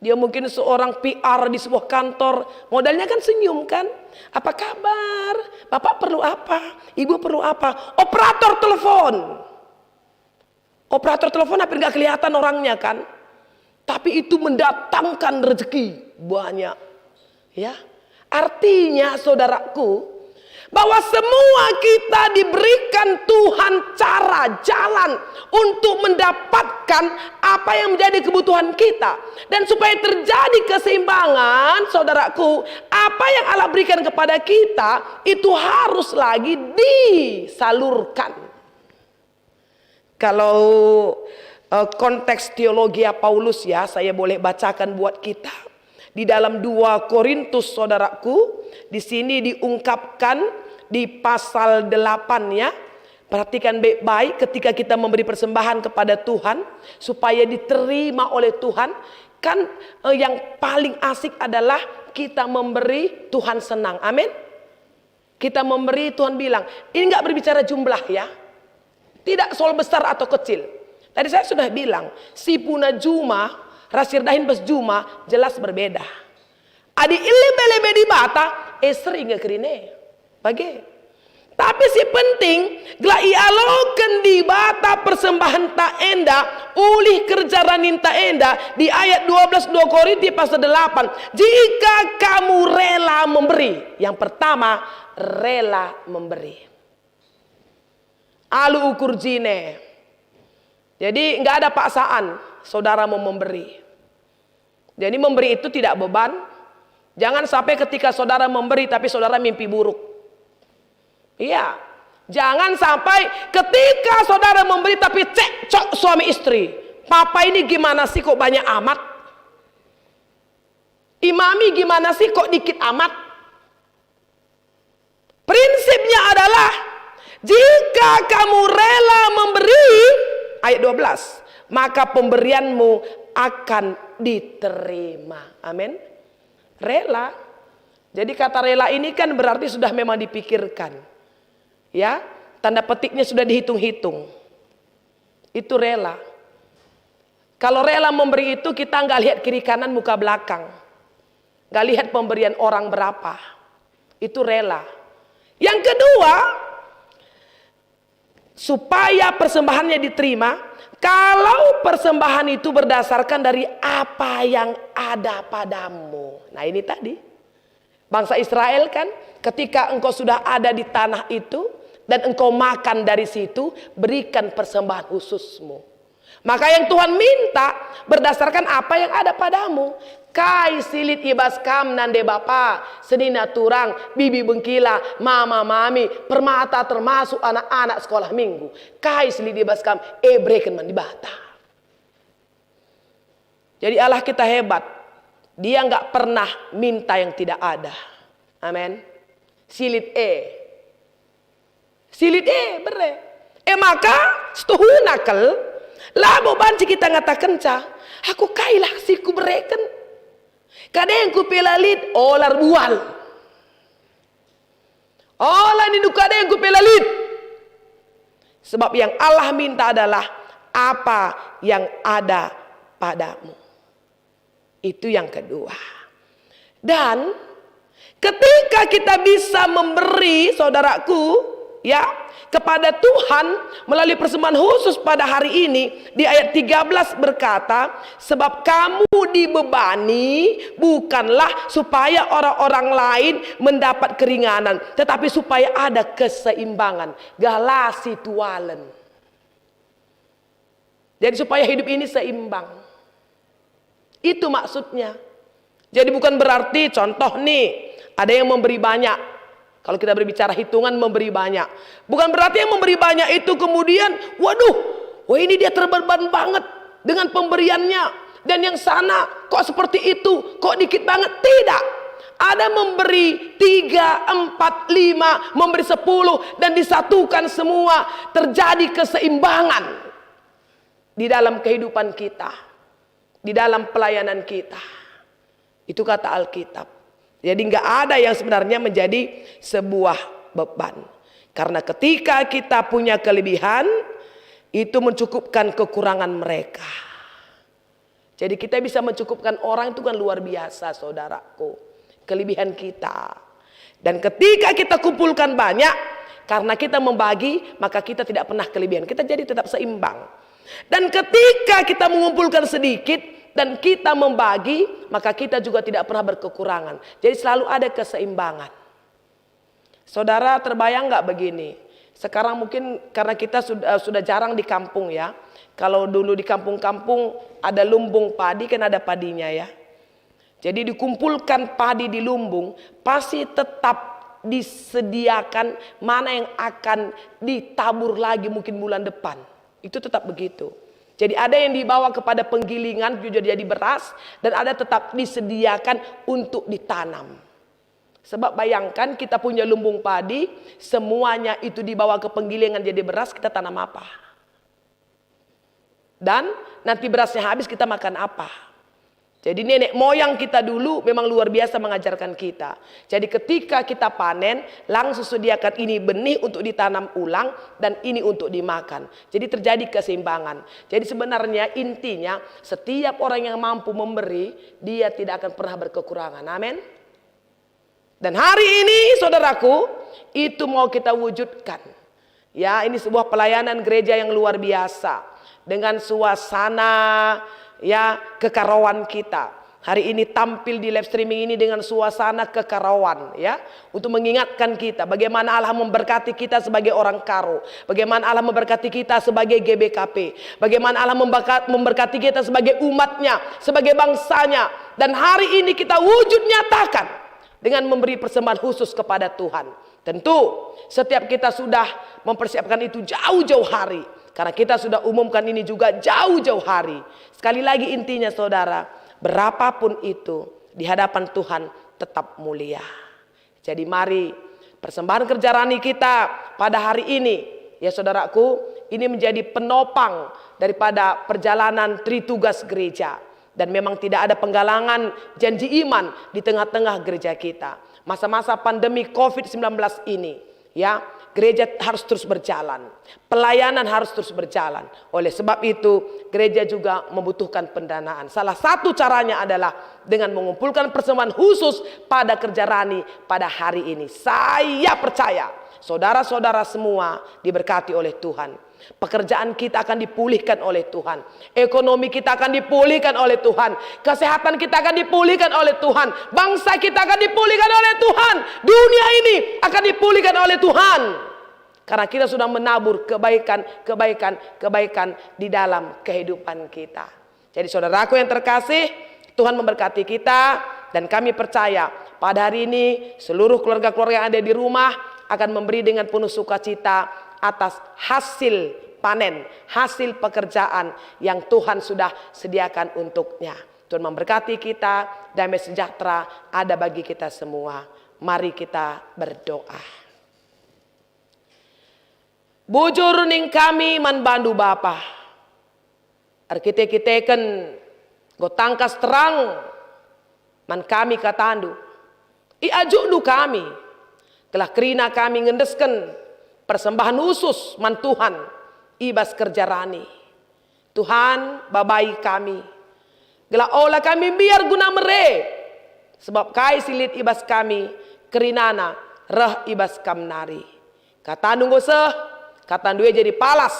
Dia mungkin seorang P R di sebuah kantor, modalnya kan senyum kan? "Apa kabar? Bapak perlu apa? Ibu perlu apa?" Operator telepon. Operator telepon hampir nggak kelihatan orangnya kan? Tapi itu mendatangkan rezeki banyak. Ya. Artinya, saudaraku, bahwa semua kita diberikan Tuhan cara, jalan untuk mendapatkan apa yang menjadi kebutuhan kita. Dan supaya terjadi keseimbangan, saudaraku, apa yang Allah berikan kepada kita itu harus lagi disalurkan. Kalau, eh, konteks teologia Paulus, ya, saya boleh bacakan buat kita. Di dalam dua Korintus, saudaraku, di sini diungkapkan di pasal delapan, ya. Perhatikan baik-baik, ketika kita memberi persembahan kepada Tuhan supaya diterima oleh Tuhan, kan, eh, yang paling asik adalah kita memberi, Tuhan senang. Amin. Kita memberi, Tuhan bilang, ini nggak berbicara jumlah, ya. Tidak soal besar atau kecil. Tadi saya sudah bilang, si puna juma ras si erdahin bas juma jelas berbeda. Adi lebe-lebe Dibata, eh, seri nge kerina e. Bage. Tapi si penting, gelah ialoken Dibata persembahenta enda, ulih kerja raninta enda, di ayat dua belas dua Korinti pasal delapan, "Jika kamu rela memberi." Yang pertama, rela memberi. Alu ukur jine. Jadi, nggak ada paksaan saudara mau memberi. Jadi, memberi itu tidak beban, Jangan sampai ketika saudara memberi tapi saudara mimpi buruk. Iya. Jangan sampai ketika saudara memberi tapi cekcok suami istri. Papa ini gimana sih kok banyak amat? Imami gimana sih kok dikit amat? Prinsipnya adalah, jika kamu rela memberi, ayat dua belas, maka pemberianmu akan diterima. Amin. Rela. Jadi kata rela ini kan berarti sudah memang dipikirkan. Ya, tanda petiknya sudah dihitung-hitung. Itu rela. Kalau rela memberi itu kita nggak lihat kiri kanan muka belakang. Nggak lihat pemberian orang berapa. Itu rela. Yang kedua, supaya persembahannya diterima, kalau persembahan itu berdasarkan dari apa yang ada padamu. Nah, ini tadi. Bangsa Israel kan, ketika engkau sudah ada di tanah itu dan engkau makan dari situ, berikan persembahan khususmu. Maka yang Tuhan minta berdasarkan apa yang ada padamu. Kai si lit i bas kam nande bapa, senina turang, bibi bengkila, mama mami, permata termasuk anak-anak sekolah minggu. Kai si lit i bas kam, e bereken man Dibata. Jadi Allah kita hebat. Dia nggak pernah minta yang tidak ada. Amin. Si lit e. Si lit e, bere. E maka, setuhuna kal, labo banci kita ngatakenca, "Aku kailah si kubereken. Kadengku pe la lit, ola erbual. Ola nindu kadengku pe la lit." Sebab yang Allah minta adalah apa yang ada padamu. Itu yang kedua. Dan ketika kita bisa memberi, saudaraku, ya, kepada Tuhan melalui persembahan khusus pada hari ini, di ayat tiga belas berkata, "Sebab kamu dibebani bukanlah supaya orang-orang lain mendapat keringanan, tetapi supaya ada keseimbangan." Galasi tualen. Jadi supaya hidup ini seimbang. Itu maksudnya. Jadi bukan berarti, contoh nih, ada yang memberi banyak. Kalau kita berbicara hitungan memberi banyak. Bukan berarti yang memberi banyak itu kemudian, "Waduh, wah ini dia terbeban banget dengan pemberiannya. Dan yang sana kok seperti itu, kok dikit banget." Tidak. Ada memberi tiga, empat, lima, memberi sepuluh, dan disatukan semua, terjadi keseimbangan di dalam kehidupan kita, di dalam pelayanan kita. Itu kata Alkitab. Jadi nggak ada yang sebenarnya menjadi sebuah beban. Karena ketika kita punya kelebihan, itu mencukupkan kekurangan mereka. Jadi kita bisa mencukupkan orang itu kan luar biasa, saudaraku. Kelebihan kita. Dan ketika kita kumpulkan banyak, karena kita membagi, maka kita tidak pernah kelebihan. Kita jadi tetap seimbang. Dan ketika kita mengumpulkan sedikit dan kita membagi, maka kita juga tidak pernah berkekurangan. Jadi selalu ada keseimbangan. Saudara, terbayang nggak begini? Sekarang mungkin karena kita sudah, sudah jarang di kampung, ya. Kalau dulu di kampung-kampung ada lumbung padi, kan ada padinya, ya. Jadi dikumpulkan padi di lumbung, pasti tetap disediakan mana yang akan ditabur lagi mungkin bulan depan. Itu tetap begitu. Jadi ada yang dibawa kepada penggilingan juga jadi beras, dan ada tetap disediakan untuk ditanam. Sebab bayangkan kita punya lumbung padi, semuanya itu dibawa ke penggilingan jadi beras, kita tanam apa? Dan nanti berasnya habis, kita makan apa? Jadi nenek moyang kita dulu memang luar biasa mengajarkan kita. Jadi ketika kita panen, langsung sediakan ini benih untuk ditanam ulang dan ini untuk dimakan. Jadi terjadi keseimbangan. Jadi sebenarnya intinya setiap orang yang mampu memberi, dia tidak akan pernah berkekurangan. Amin. Dan hari ini, saudaraku, itu mau kita wujudkan. Ya, ini sebuah pelayanan gereja yang luar biasa. Dengan suasana, ya, kekaroan kita. Hari ini tampil di live streaming ini dengan suasana kekaroan, ya, untuk mengingatkan kita bagaimana Allah memberkati kita sebagai orang karo, bagaimana Allah memberkati kita sebagai G B K P, bagaimana Allah memberkat-, memberkati kita sebagai umatnya, sebagai bangsanya, Dan hari ini kita wujud nyatakan dengan memberi persembahan khusus kepada Tuhan. Tentu, setiap kita sudah mempersiapkan itu jauh-jauh hari, karena kita sudah umumkan ini juga jauh-jauh hari. Sekali lagi, intinya, saudara, berapapun itu, di hadapan Tuhan tetap mulia. Jadi, mari persembahan kerja rani kita pada hari ini, ya, saudaraku, ini menjadi penopang daripada perjalanan tritugas gereja. Dan memang tidak ada penggalangan janji iman di tengah-tengah gereja kita. Masa-masa pandemi covid sembilan belas ini, ya, gereja harus terus berjalan. Pelayanan harus terus berjalan. Oleh sebab itu, gereja juga membutuhkan pendanaan. Salah satu caranya adalah dengan mengumpulkan persembahan khusus pada kerja rani pada hari ini. Saya percaya, saudara-saudara semua diberkati oleh Tuhan. Pekerjaan kita akan dipulihkan oleh Tuhan. Ekonomi kita akan dipulihkan oleh Tuhan. Kesehatan kita akan dipulihkan oleh Tuhan. Bangsa kita akan dipulihkan oleh Tuhan. Dunia ini akan dipulihkan oleh Tuhan. Karena kita sudah menabur kebaikan, kebaikan, kebaikan di dalam kehidupan kita. Jadi, saudaraku yang terkasih, Tuhan memberkati kita, dan kami percaya pada hari ini seluruh keluarga-keluarga yang ada di rumah akan memberi dengan penuh sukacita atas hasil panen, hasil pekerjaan yang Tuhan sudah sediakan untuknya. Tuhan memberkati kita, damai sejahtera ada bagi kita semua. Mari kita berdoa. Bujur ning kami man bandu Bapa, erkite-kiteken enggo tangkas terang man kami katandu. IajukNdu kami, gelah kerina kami ngendesken persembahen khusus man Tuhan i bas kerja rani. Tuhan, babai kami, gelah ola kami mbiar guna mere, sebab kai si lit i bas kami, kerinana reh i bas Kam nari. KataNdu enggo seh, KataNdu e jadi palas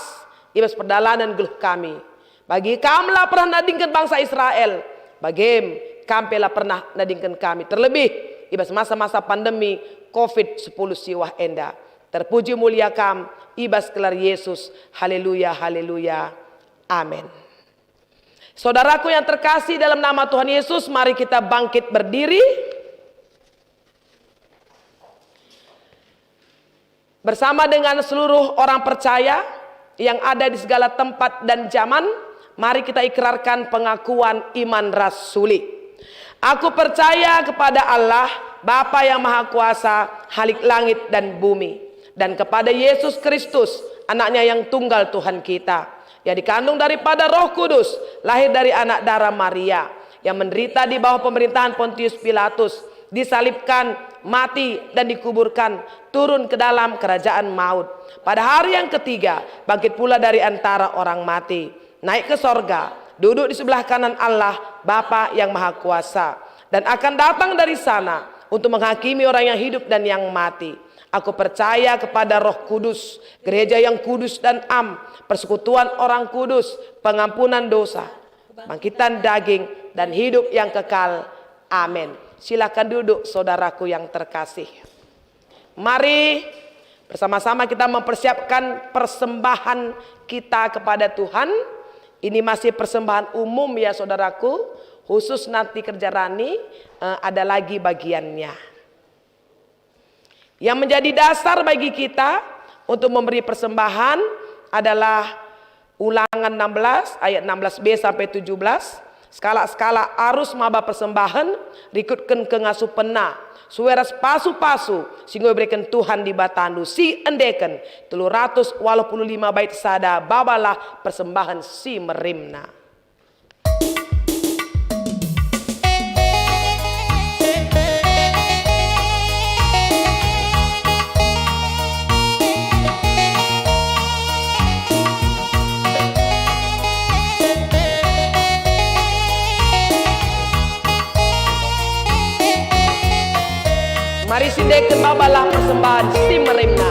i bas perdalanen geluh kami. Bagi Kam la pernah nadingken bangsa Israel, bagem Kam pe la pernah nadingken kami, terlebih i bas masa-masa pandemi covid sepuluh siwah enda. Terpuji mulia Kam, i bas gelar Yesus. Haleluya, haleluya. Amin. Saudaraku yang terkasih dalam nama Tuhan Yesus, mari kita bangkit berdiri. Bersama dengan seluruh orang percaya yang ada di segala tempat dan zaman, mari kita ikrarkan pengakuan iman rasuli. Aku percaya kepada Allah, Bapa yang Maha Kuasa, Khalik langit dan bumi, dan kepada Yesus Kristus, Anaknya yang tunggal Tuhan kita, yang dikandung daripada Roh Kudus, lahir dari anak dara Maria, yang menderita di bawah pemerintahan Pontius Pilatus, disalibkan, mati, dan dikuburkan, turun ke dalam kerajaan maut. Pada hari yang ketiga, bangkit pula dari antara orang mati, naik ke sorga, duduk di sebelah kanan Allah, Bapa yang Maha Kuasa, dan akan datang dari sana untuk menghakimi orang yang hidup dan yang mati. Aku percaya kepada Roh Kudus, gereja yang kudus dan am, persekutuan orang kudus, pengampunan dosa, bangkitan daging, dan hidup yang kekal. Amin. Silakan duduk, saudaraku yang terkasih. Mari bersama-sama kita mempersiapkan persembahan kita kepada Tuhan. Ini masih persembahan umum ya, saudaraku, khusus nanti kerja rani, eh, ada lagi bagiannya. Yang menjadi dasar bagi kita untuk memberi persembahan adalah Ulangan enam belas ayat enam belas b sampai tujuh belas. Sekalak-sekalak arus maba persembahen, rikutken kengasupenna, sue ras pasu-pasu si enggo ibereken Tuhan Dibatandu, si endeken telu ratus waluh puluh lima bait sada, babalah persembahen si merimna. Mari sindeken babalah persembahen si merimna.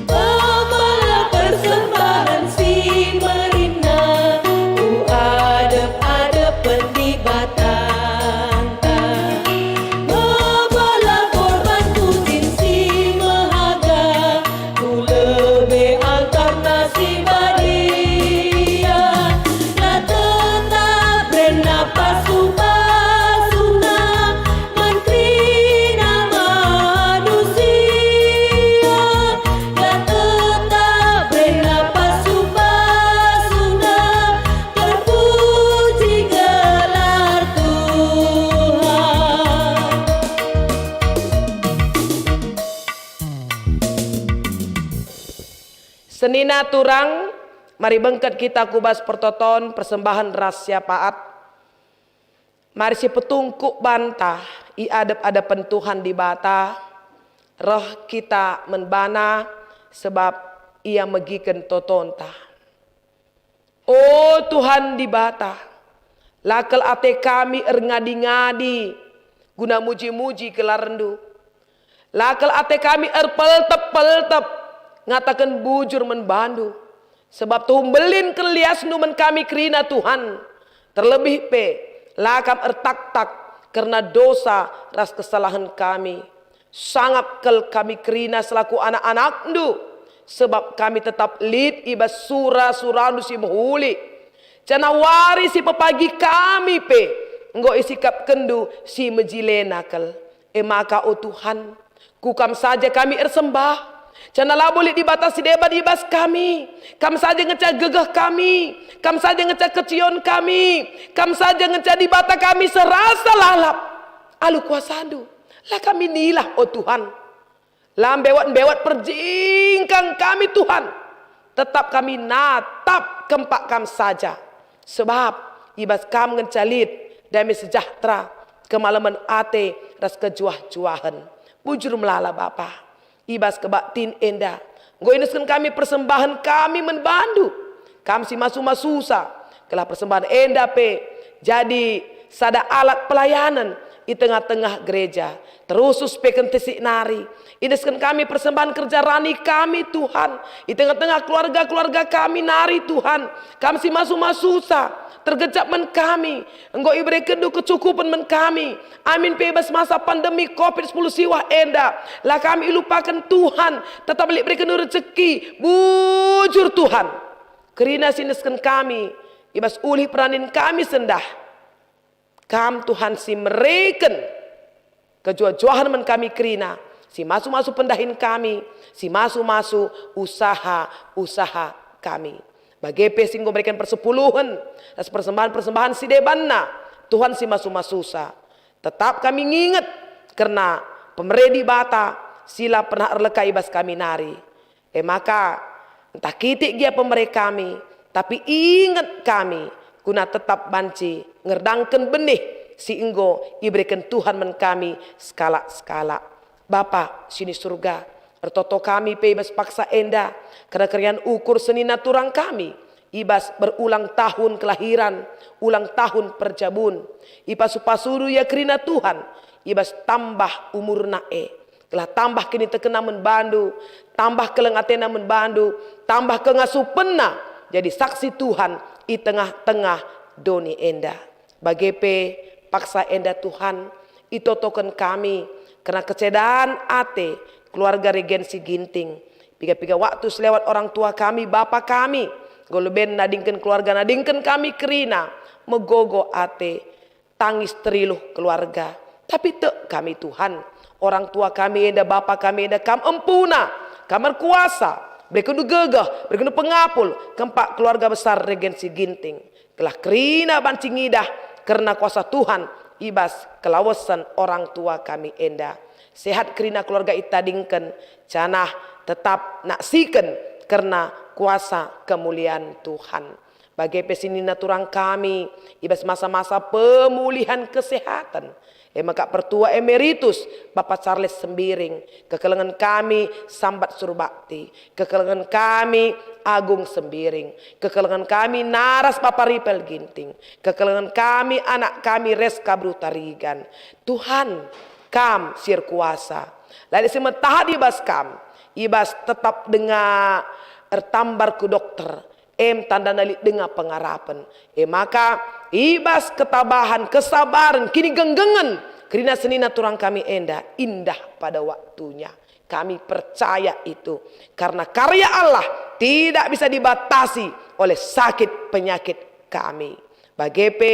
Babalah persembahen si merimna, ku adep-adepen Dibatanta. Babalah korban puji si mehaga, ku lebe altarna si badia. La tetap rena pasu Senina turang, mari bengket kita ku bas pertoton persembahen ras syafaat. Mari sipetungkuk banta i adep-adepen Tuhan Dibata, reh kita man baNa, sebab Ia megiken totonta. O Tuhan Dibata, la kal ate kami erngadi-ngadi guna muji-muji gelarNdu. La kal ate kami erpeltep-peltep ngataken bujur man baNdu, sebab tuhu mbelin ken liasNdu man kami kerina, Tuhan. Terlebih pe, la Kam ertaktak kerna dosa ras kesalahen kami. Sangap kal kami kerina selaku anak-anakNdu, sebab kami tetap lit i bas sura-suraNdu si mehuli. Janah wari si pepagi kami pe enggo isikapkenNdu si mejilena kal. E maka, o Tuhan, ku Kam saja kami ersembah, janah labo lit Dibata si deban i bas kami. Kam saja ngenca gegeh kami, Kam saja ngenca ketion kami, Kam saja ngenca Dibata kami serasa lalap. Alu kuasaNdu, la kami nilah, o Tuhan. La mbewat-mbewat perjingkang kami, Tuhan. Tetap kami natap kempak Kam saja. Sebab i bas Kam ngenca lit dame sejahtera, kemalemen ate ras kejuah-juahen. Bujur melala, Bapa, i bas kebaktin enda enggo iendesken kami persembahen kami man baNdu. Kam si masu-masusa, gelah persembahen enda pe jadi sada alat pelayanen i tengah-tengah gereja, terusus pe kentisik nari. Iendesken kami persembahen kerja rani kami, Tuhan, i tengah-tengah keluarga-keluarga kami nari, Tuhan. Kam si masu-masusa, tergejap man kami, enggo iberekenNdu kecukupen man kami. Amin pe i bas masa pandemi covid sepuluh siwah enda, la kami ilupaken Tuhan, tetap lit iberekenNdu rejeki. Bujur, Tuhan, kerina si iendesken kami i bas ulih peranin kami sendah. Kam, Tuhan, si mereken kejuah-juahen man kami kerina, si masu-masu pendahin kami, si masu-masu usaha-usaha kami. Bage pe si enggo mereken persepuluhen ras persembahen-persembahen si debanna, Tuhan si masu-masusa. Tetap kami nginget kerna pemere Dibata si la pernah erleka i bas kami nari. E maka, ntah kitik gia pemere kami, tapi inget kami, guna tetap banci ngerdangken benih si enggo ibereken Tuhan man kami sekalak-sekalak. Bapa si ni Surga, ertoto kami pe i bas paksa enda, kerna keriahen ukur senina turang kami, i bas berulang tahun kelahiran, ulang tahun perjabun. Ipasu-pasuNdu ia kerina, Tuhan, i bas tambah umurna e. Gelah tambah kinitekenna man baNdu, tambah keleng atena man baNdu, tambah kengasupenna jadi saksi Tuhan i tengah-tengah doni enda. Bage pe paksa enda, Tuhan, itotoken kami kerna kecedan ate keluarga Regensi Ginting. Piga-piga waktu selewat orang tua kami, bapa kami, enggo leben nadingken keluarga, nadingken kami kerina, megogo ate, tangis teriluh keluarga. Tapi tek kami, Tuhan, orang tua kami enda, bapa kami enda, Kam empuna, Kam erkuasa, berekenNdu gegeh, berekenNdu pengapul, kempak keluarga besar Regensi Ginting. Gelah kerina banci ngidah kerna kuasa Tuhan i bas kelawesen orang tua kami enda. Sehat kerina keluarga itadingken, janah tetap naksiken kerna kuasa kemulian Tuhan. Bage pe senina turang kami, i bas masa-masa pemulihan kesehatan, e maka Pertua Emeritus Bapa Charles Sembiring, kekelengen kami Sambat Surbakti, kekelengen kami Agung Sembiring, kekelengen kami naras Bapa Ripel Ginting, kekelengen kami anak kami Reska Beru Tarigan. Tuhan, Kam si erkuasa. La lit si metahat i bas Kam, i bas tetap denga ertambar ku dokter, em tandana lit denga pengarapen. E maka, i bas ketabahen, kesabaren, kinigenggengen kerina senina turang kami enda indah pada waktunya. Kami percaya itu, karena karya Allah tidak bisa dibatasi oleh sakit penyakit kami. Bage pe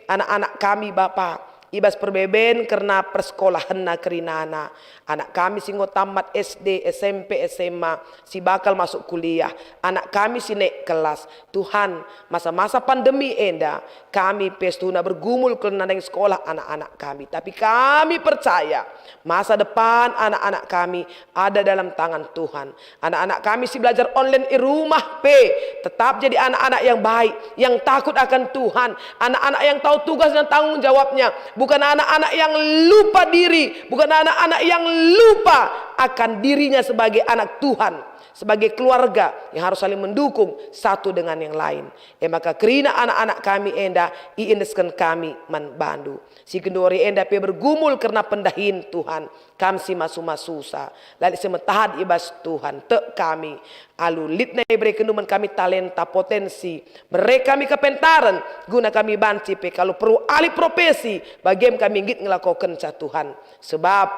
anak-anak kami, Bapa, I bas perbeben kerna persekolahenna kerinana, anak kami si enggo tamat S D, S M P, S M A, si bakal masuk kuliah, anak kami si naik kelas. Tuhan, masa-masa pandemi enda, kami pe setuhuna bergumul kerna nandangi sekolah anak-anak kami. Tapi kami percaya, masa depan anak-anak kami ada dalam tangan Tuhan. Anak-anak kami si belajar online i rumah pe tetap jadi anak-anak yang baik, yang takut akan Tuhan, anak-anak yang tahu tugas dan tanggung jawabnya, bukan anak-anak yang lupa diri, bukan anak-anak yang lupa akan dirinya sebagai anak Tuhan, sebagai keluarga yang harus saling mendukung satu dengan yang lain. E maka kerina anak-anak kami enda iendesken kami man bandu. Si genduari enda pe bergumul kerna pendahin Tuhan. Kam si masu-masusa, la lit si metahat i bas Tuhan. Tek kami, alu lit nai iberekenndu man kami talenta, potensi, bere kami kepentaren, guna kami banci pe kal perlu ahli profesi, bagem kami nggit ngelakokenca Tuhan. Sebab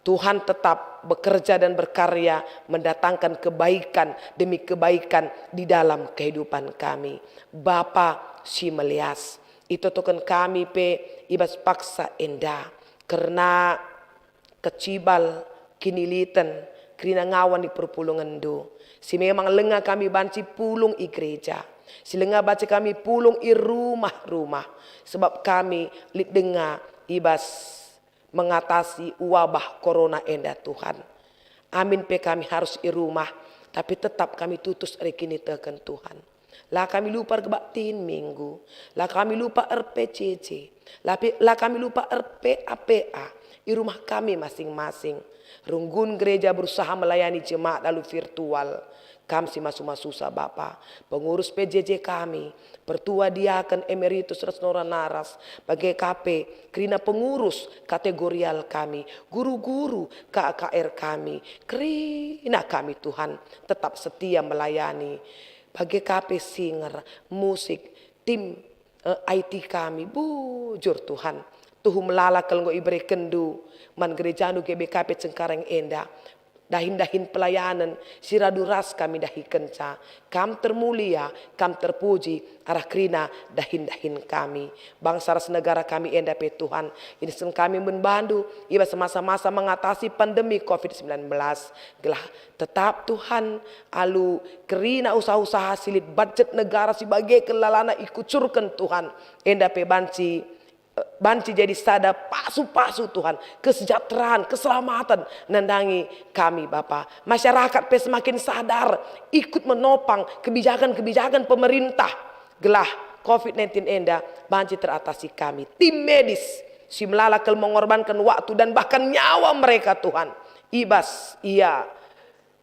Tuhan tetap bekerja dan berkarya mendatangkan kebaikan demi kebaikan di dalam kehidupan kami. Bapa si melias, itotoken kami pe i bas paksa enda, kerna kecibal, kiniliten, kerina ngawan i perpulungenndu. Si memang lenga kami banci pulung i gereja, si lenga banci kami pulung i rumah-rumah, sebab kami lit denga i bas mengatasi wabah corona enda, Tuhan. Amin pe kami harus i rumah, tapi tetap kami tutus erkiniteken, Tuhan. La kami lupa erkebaktin Minggu, la kami lupa er-P C C, la pi-, la kami lupa er-P A P A i rumah kami masing-masing. Runggun gereja berusaha melayani jemaat alu virtual. Kam si masu-masusa Bapa, pengurus P J J kami, pertua diaken emeritus ras nora naras, bage ka pe kerina pengurus kategorial kami, guru-guru K K R kami, kerina kami Tuhan tetap setia melayani. Bage ka pe singer, musik, tim, eh, I T kami, bujur Tuhan, tuhu melala kal enggo iberekenndu man gerejandu G B K P Cengkareng enda. Dahin-dahin pelayanen si radu ras kami dahikenca. Kam termulia, Kam terpuji, arah kerina dahin-dahin kami. Bangsa ras negara kami enda pe Tuhan, iendesken kami man bandu i bas masa-masa mengatasi pandemi covid sembilan belas. Gelah tetap Tuhan, alu kerina usaha-usaha si lit budget negara si bage ken lalana ikucurken Tuhan, enda pe banci, eh, banci jadi sada pasu-pasu Tuhan, kesejahteraan, keselamatan nandangi kami Bapa. Masyarakat pe semakin sadar, ikut menopang kebijakan-kebijakan pemerintah, gelah covid nineteen enda banci teratasi kami. Tim medis si melala kal mengorbankan waktu dan bahkan nyawa mereka Tuhan, i bas ia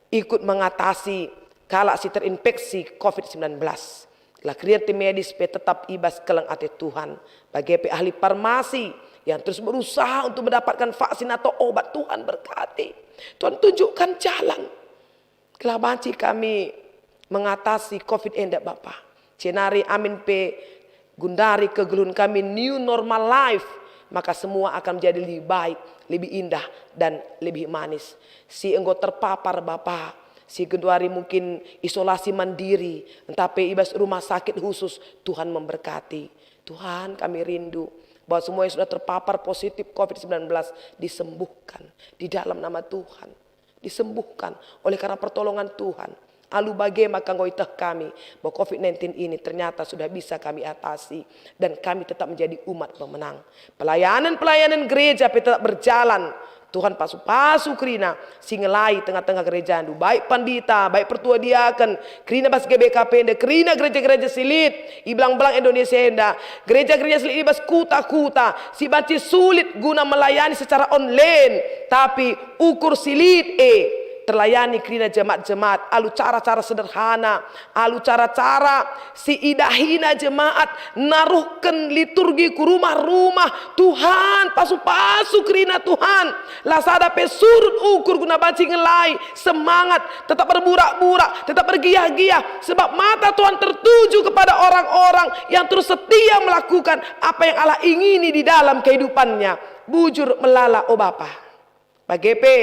ikut mengatasi kalak si terinfeksi covid sembilan belas. Gelah kerina tim medis pe tetap i bas keleng ate Tuhan. Bage pe ahli farmasi yang terus berusaha untuk mendapatkan vaksin atau obat, Tuhan berkati. Tuhan tunjukkan jalan. Gelah banci kami mengatasi covid enda, Bapa. Jenari amin pe gundari kegeluhen kami new normal life, maka semua akan menjadi lebih baik, lebih indah, dan lebih manis. Si enggo terpapar, Bapa, si genduari mungkin isolasi mandiri, ntah pe i bas rumah sakit khusus, Tuhan memberkati. Tuhan, kami rindu bahwa semua yang sudah terpapar positif covid sembilan belas disembuhkan di dalam nama Tuhan. Disembuhkan oleh karena pertolongan Tuhan. Alu bage maka enggo ieteh kami bahwa covid nineteen ini ternyata sudah bisa kami atasi dan kami tetap menjadi umat pemenang. Pelayanan-pelayanan gereja pe tetap berjalan. Tuhan pasu-pasu kerina si ngelai tengah-tengah gerejandu, baik pandita, baik pertua diaken, kerina bas G B K P enda, kerina gereja-gereja si lit i belang-belang Indonesia enda, gereja-gereja si lit i bas kuta-kuta, si banci sulit guna melayani secara online, tapi ukur si lit e terlayani kerina jemaat-jemaat alu cara-cara sederhana, alu cara-cara si idahina jemaat naruhken liturgi ku rumah-rumah. Tuhan, pasu-pasu kerina Tuhan. La sada pe surut ukur guna banci ngelai semangat, tetap berburak-burak, tetap bergiah-giah, sebab mata Tuhan tertuju kepada orang-orang yang terus setia melakukan apa yang Allah ingini di dalam kehidupannya. Bujur melala, o Bapa. Bage pe,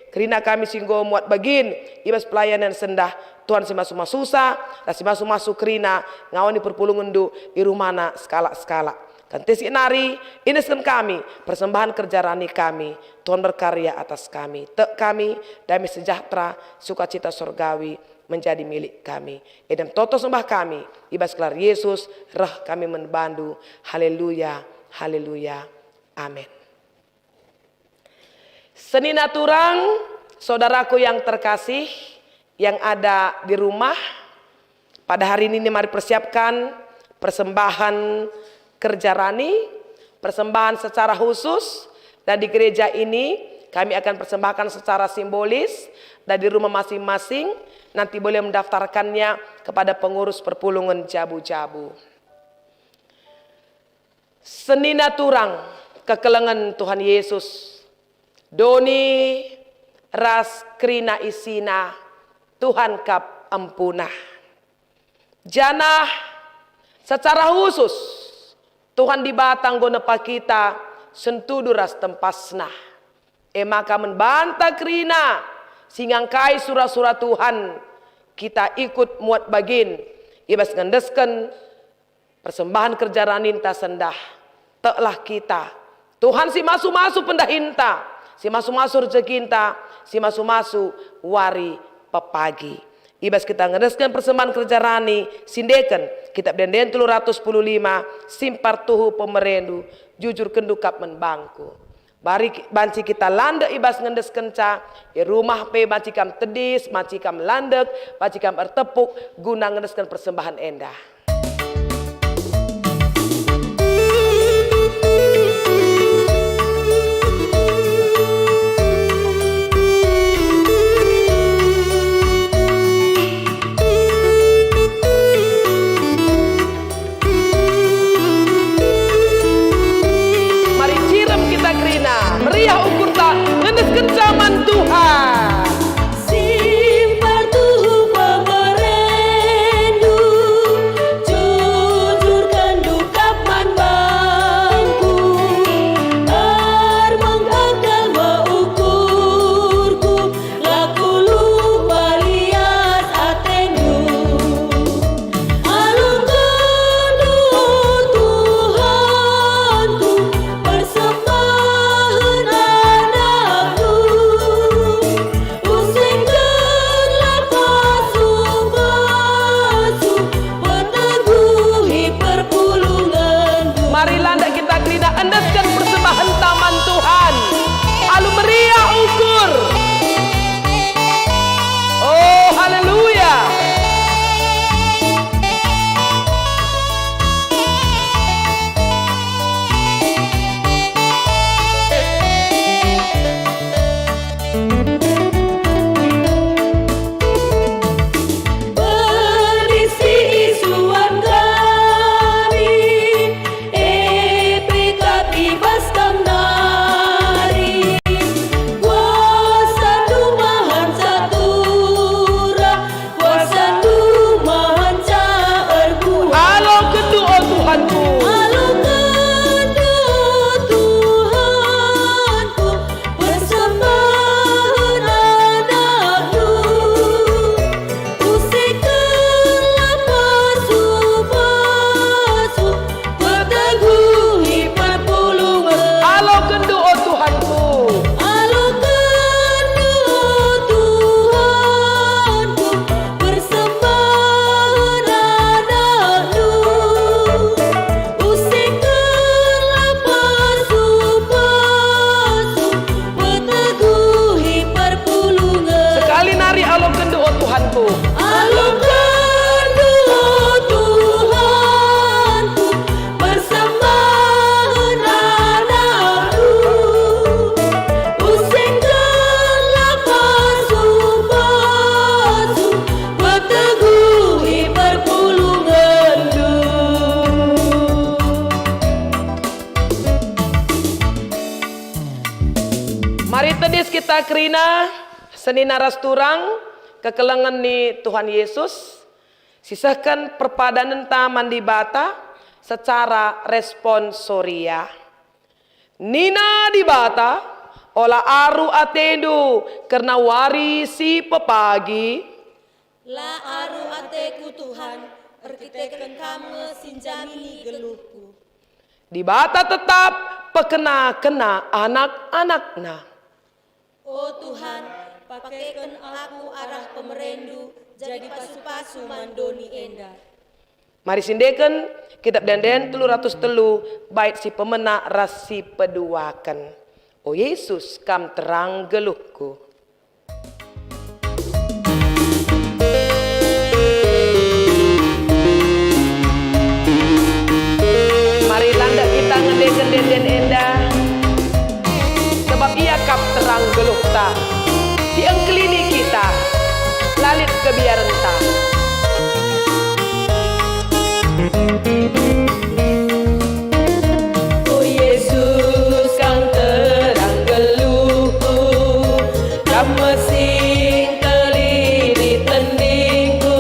kerina kami si enggo muat bagin i bas pelayanan sendah, Tuhan si masu-masusa, ras si masu-masu kerina ngawani perpulungenndu i rumahna sekalak-sekalak. Kentisik nari, inesken kami persembahan kerja rani kami, Tuhan berkarya atas kami. Tek kami, damai sejahtera, sukacita sorgawi menjadi milik kami. Edem toto sembah kami, i bas gelar Yesus, reh kami man bandu. Haleluya, haleluya. Amin. Senina turang, saudaraku yang terkasih, yang ada di rumah, pada hari ini mari persiapkan persembahan kerja rani, persembahan secara khusus, dan di gereja ini kami akan persembahkan secara simbolis, dan di rumah masing-masing nanti boleh mendaftarkannya kepada pengurus perpulungen jabu-jabu. Senina turang kekelengen Tuhan Yesus, doni ras kerina isina Tuhan kap empuna. Janah secara khusus Tuhan Dibata enggo nepa kita sentudu ras tempasNa. E maka man banta kerina si ngangkai sura-sura Tuhan, kita ikut muat bagin i bas ngendesken persembahan kerja raninta sendah. Teklah kita. Tuhan si masu-masu pendahinta, si masu-masu rejekinta, si masu-masu wari pepagi. I bas kita ngendesken persembahan kerja rani, sindeken Kitab Ende-enden telu ratus sepuluh lima, simpar tuhu pemerendu, jujurkenndu kap man bangku. Bari ki-, banci kita landek i bas ngendeskenca, i rumah pe banci kam tedis, banci kam landek, banci kam ertepuk guna ngendesken persembahan enda. Mari cirem kita kerina, meriah ukurta, ngendeskenca man Tuhan. Simpar tuhu pemerendu, jujurkenndu kap man bangku, ermengkengken me ukurku, la kuluh palias atendu. Alokendu, o Tuhanku, persembahen anakku. Usingkenlah pasu-pasu, peteguhi perpulungenndu. Mari landak kita kerina endesken persembahen man Tuhan. Alu meriah ukur. Oh, haleluya. Berisi isuan kami, e pe kami bas kam nari. Kuasandu mahanca turah, kuasandu mahanca erbuah. Alokendu, o Tuhanku. Alokendu, o Tuhanku, persembahen anakku. Usingkenlah pasu-pasu, peteguhi perpulungen. Alokendu, o Tuhanku. Alokendu, o Tuhanku, persembahen anakku. Usingkenlah pasu-pasu, peteguhi perpulungen. Sekali nari, alokendu, o Tuhanku. Alokendu, o Tuhanku, persembahen anakku. Usingkenlah pasu-pasu, peteguhi perpulungenndu. Mari tedis kita kerina, senina ras turang, kekelengen ni Tuhan Yesus, sisehken perpadanenta man Dibata secara responsoria. Nina Dibata, "Ola aru atendu kerna wari si pepagi." La aru ateku, Tuhan, erkiteken Kam nge si njamini geluhku. Dibata tetap pekena-kena anak-anakNa. O Tuhan, pakeken aku arah pemereNdu jadi pasu-pasu man doni enda. Mari siendeken Kitab Ende-enden telu ratus telu, bait si pemena ras si peduaken. O Yesus, Kam terang geluhku. Mari landak kita ngendeken ende-enden enda, sebab Ia kap terang geluhta, si engkelini kita, la lit kebiarenta. O Yesus, Kam terang geluhku, Kam me si engkelini tendingku,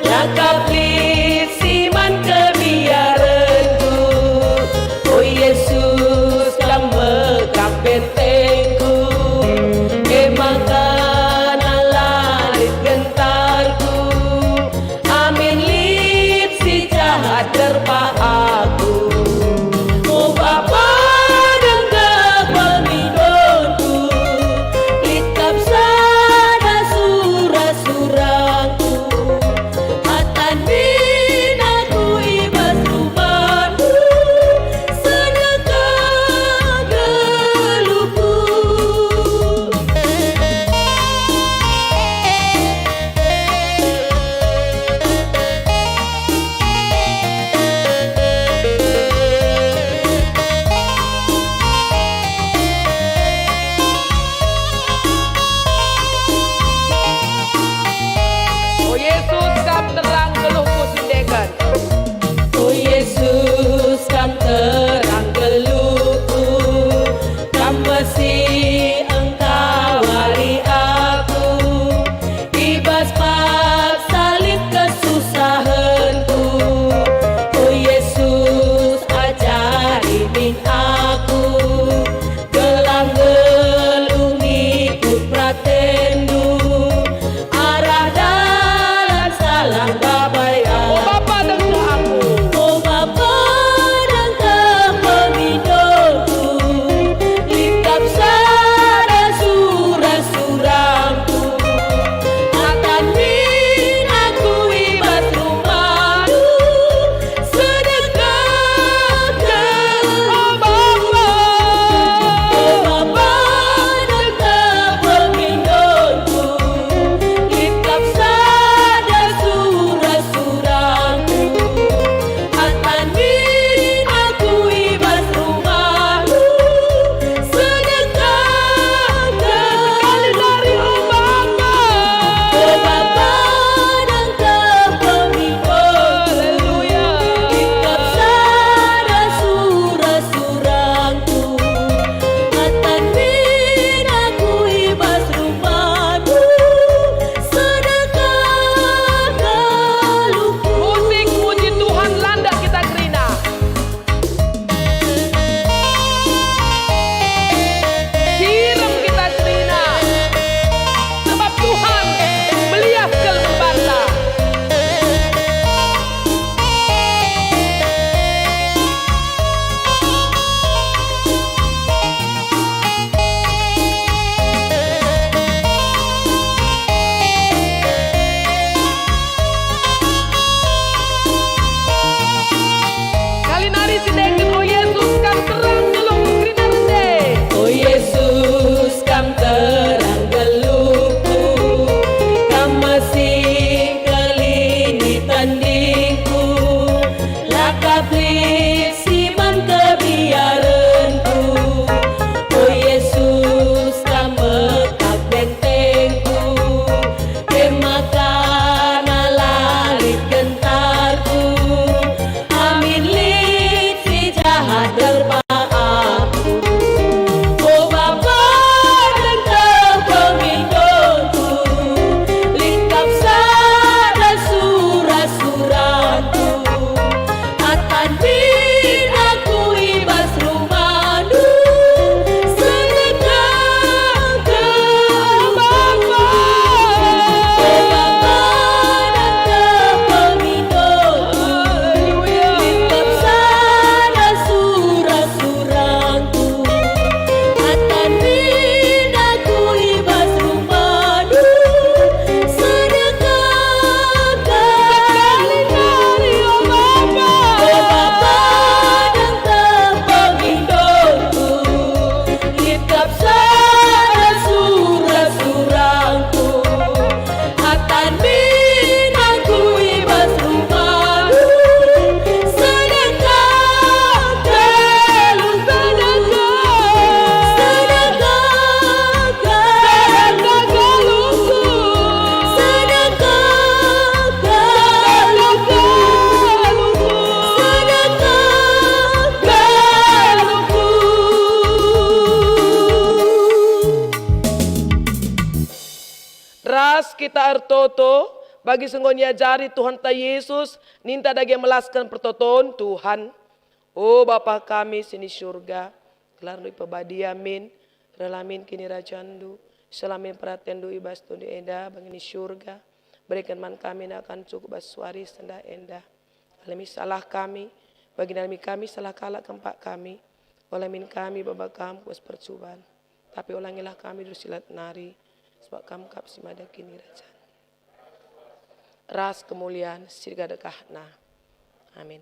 la kap lit si man kebiarenku. O Yesus, kita ertoto, bagi si enggo niajari Tuhanta Yesus, ninta dage melasken pertoton Tuhan. O Bapa kami si ni Surga, gelarNdu ipebadia min, reh la min kinirajanNdu, seh la min peratenndu i bas doni enda bagi ni Surga. Bereken man kami nakan cukup bas wari sendah enda. Alemi salah kami, bagi nalemi kami salah kalak kempak kami. Ola min kami baba Kam ku bas percuban, tapi olangilah kami dersilat nari, sebab Kam kap si mada kinirajan ras kemulian si dekah-dekahna. Amin.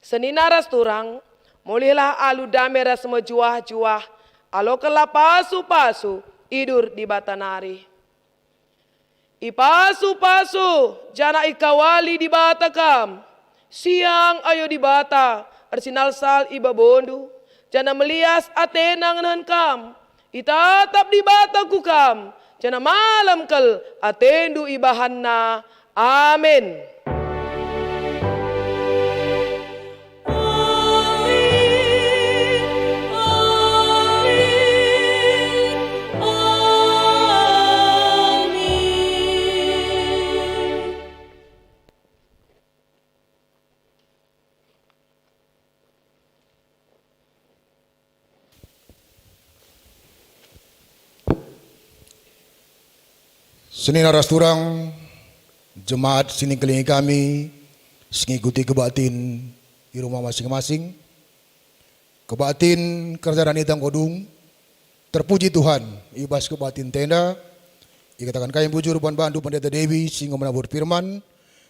Senina ras turang, mulihlah alu dame ras mejuah-juah, alokenlah pasu-pasu, idur Dibata nari. Ipasu-pasu janah ikawali Dibata kam. Siang ayo Dibata ersinalsal i babondu, janah melias ateNa ngenehen kam. Itatap Dibata ku kam, janah malem kal atendu ibahanNa. Amin. Senina ras turang, jemaat si nikelengi kami, si ngikuti kebaktin i rumah masing-masing. Kebaktin kerja dan ita enggo dung. Terpuji Tuhan, i bas kebaktin enda, ikataken kami bujur ban bandu Pendeta Dewi si enggo menabur firman,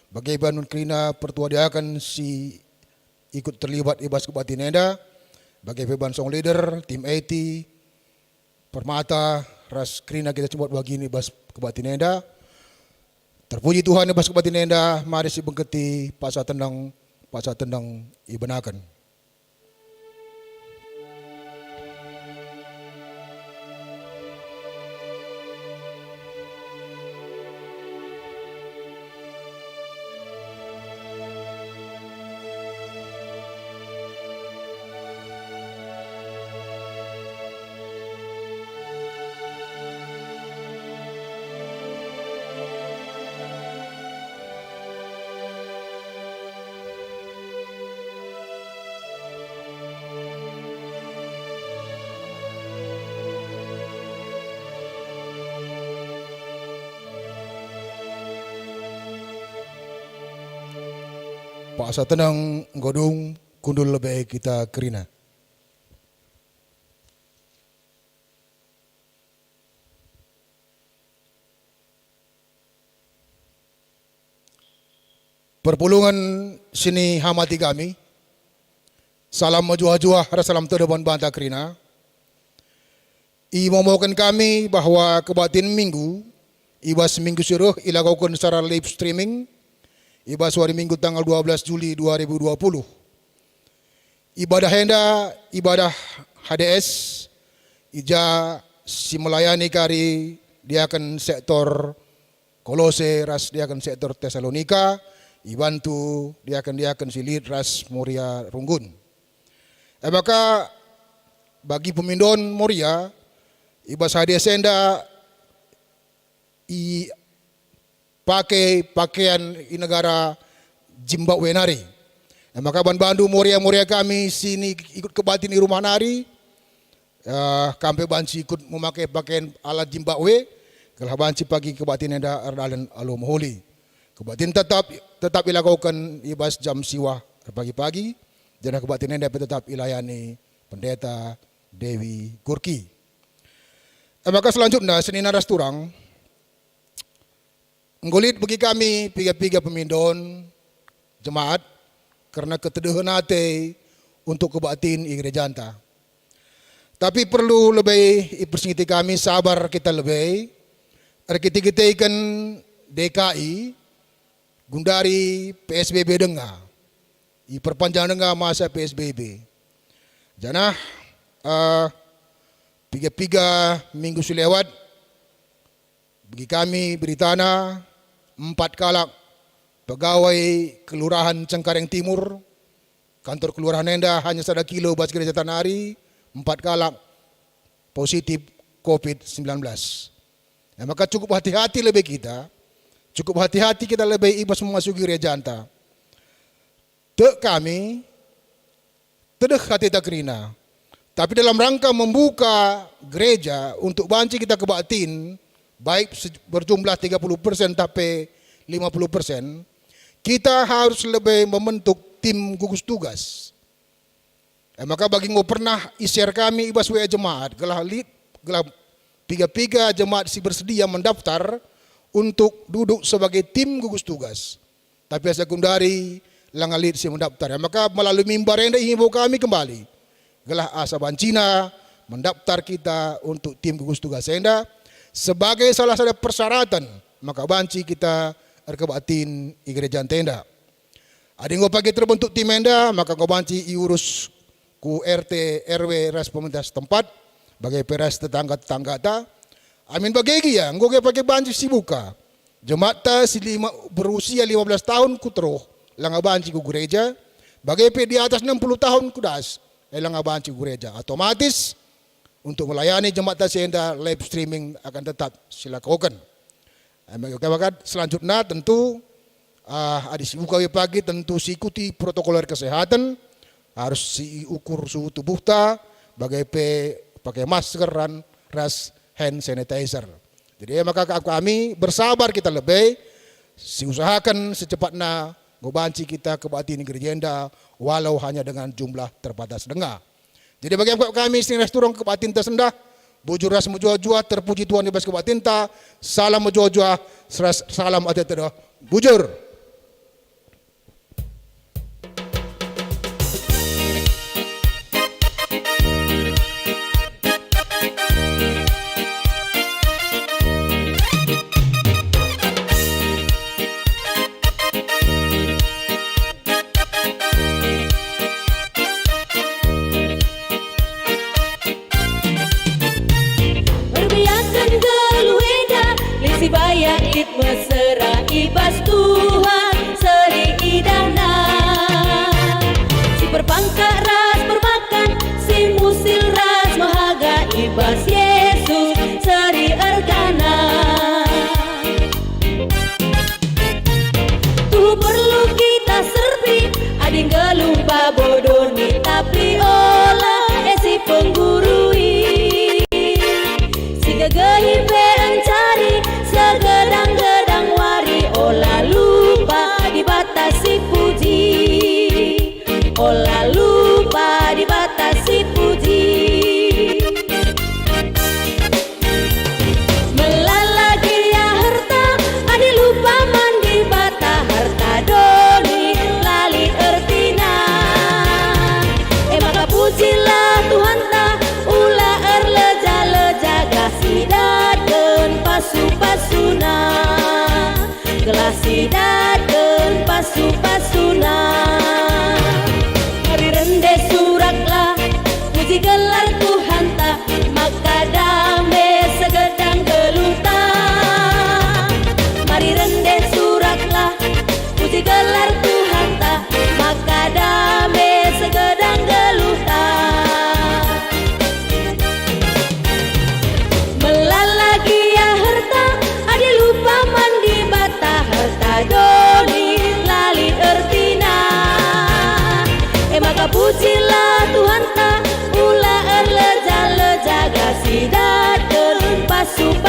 bage bandu kerina pertua diaken si ikut terlibat i bas kebaktin enda, bage pe ban song leader, tim I T, Permata, ras kerina kita cembuat bagin i bas kebaktin enda. Terpuji Tuhan i bas kebaktin enda, mari sibengketi paksa teneng, paksa teneng ibenaken. Paksa teneng enggo dung, kundul lebe kita kerina. Perpulungen si nihamati kami, salam mejuah-juah ras salam tedoh ban banta kerina. Imomoken kami bahwa kebaktin Minggu i bas minggu si reh ilakoken secara live streaming i bas wari Minggu tanggal dua belas Juli dua ribu dua puluh. Ibadah enda ibadah H D S, i ja si melayani kari diaken sektor Kolose ras diaken sektor Tesalonika, ibantu diaken-diaken si lit ras Moria runggun. E maka bagi pemindon Moria, i bas H D S enda i pake pakean i negara Zimbabwe nari. E maka ban bandu Moria-Moria kami si ni ikut kebaktin i rumah nari, eh, kam pe banci ikut memake pakean ala Zimbabwe, gelah banci pagi kebaktin enda erdalan alu mehuli. Kebaktin tetap, tetap ilakoken i bas jam siwah erpagi-pagi, janah kebaktin enda pe tetap ilayani Pendeta Dewi Gurki. E maka selanjutna, senina ras turang, enggo lit bagi kami piga-piga pemindon jemaat kerna ketedehen ate untuk kebaktin i gerejanta. Tapi perlu lebe ipersingeti kami, sabar kita lebe, erkite-kiteken D K I, gundari P S B B denga, iperpanjang denga masa P S B B. Janah, eh, piga-piga minggu si lewat, bagi kami beritana, empat kalak pegawai Kelurahan Cengkareng Timur, kantor kelurahan enda hanya sada kilo bas gereja tanari, empat kalak positif covid sembilan belas. E maka cukup hati-hati lebe kita, Cukup hati-hati kita lebe i bas memasuki gerejanta. Tek kami, tedeh ateta kerina. Tapi dalam rangka membuka gereja untuk banci kita kebaktin, baik se-, berjumlah tiga puluh persen tapi lima puluh persen, kita harus lebe membentuk tim gugus tugas. E maka bagi enggo pernah i-share kami i bas W A jemaat, gelah lit, gelah piga-piga jemaat si bersedia mendaftar untuk duduk sebagai tim gugus tugas. Tapi asa gundari langa lit si mendaftar. E maka melalui mimbar enda ihimbau kami kembali, gelah asa bancina mendaftar kita untuk tim gugus tugas enda sebagai salah sada persyaratan maka banci kita erkebaktin i gerejanta enda. Adi enggo pagi terbentuk tim enda, maka enggo banci iurus ku R T, R W ras pemerintah setempat, bage pe ras tetangga-tetanggata. Amin bage gia, enggo gia pagi banci sibuka. Jematta si lima, berusia lima belas tahun ku teruh, langa banci ku gereja, bage pe di atas enam puluh tahun ku das, e langa banci ku gereja. Otomatis, untuk melayani jematta si enda, live streaming akan tetap silakoken. Em, oke, maka selanjutnya tentu, ah, adi sibuka pagi tentu siikuti protokoler kesehatan, harus siukur suhu tubuhta, bage pe pake masker ran ras hand sanitizer. Jadi, e maka ka-, kami bersabar kita lebe, siusahaken secepatna enggo banci kita kebaktin i gereja enda, walau hanya dengan jumlah terbatas denga. Jadi bagi kami si ras turung kebaktinta sendah, bujur ras mejuah-juah, terpuji Tuhan i bas kebaktinta, salam mejuah-juah, seras salam ate tedeh, bujur. Erbiaken geluh enda, lit si bayak lit mesera i bas Tuhan seri idahna. Si perpangkat ras permakan, si musil ras mehaga i bas Jesus seri ergana. Tuhu perlu kita serpi, adi nggeluh babo doni, tapi ola e si penggurui. Si gegehi pe encari, segedang-gedang wari, ola lupa Dibata si puji. Ola lupa Dibata si puji. Melala gia herta, adi lupa man Dibata, herta doni la lit ertina. E maka pujilah Tuhanta, ula erleja-leja, gelah sidatken pasu-pasuNa. Gelah sidatken pasu-pasuNa. Mari rende suraklah, puji gelar Tuhanta, maka dame segedang geluhta. Mari rende suraklah, puji gelar Tuhanta, maka dame segedang geluhta. Melala gia herta, adi lupa man Dibata, herta doni la lit ertina. E maka pujilah Tuhanta, ula erleja-leja, gelah sidatken pasu-pasu.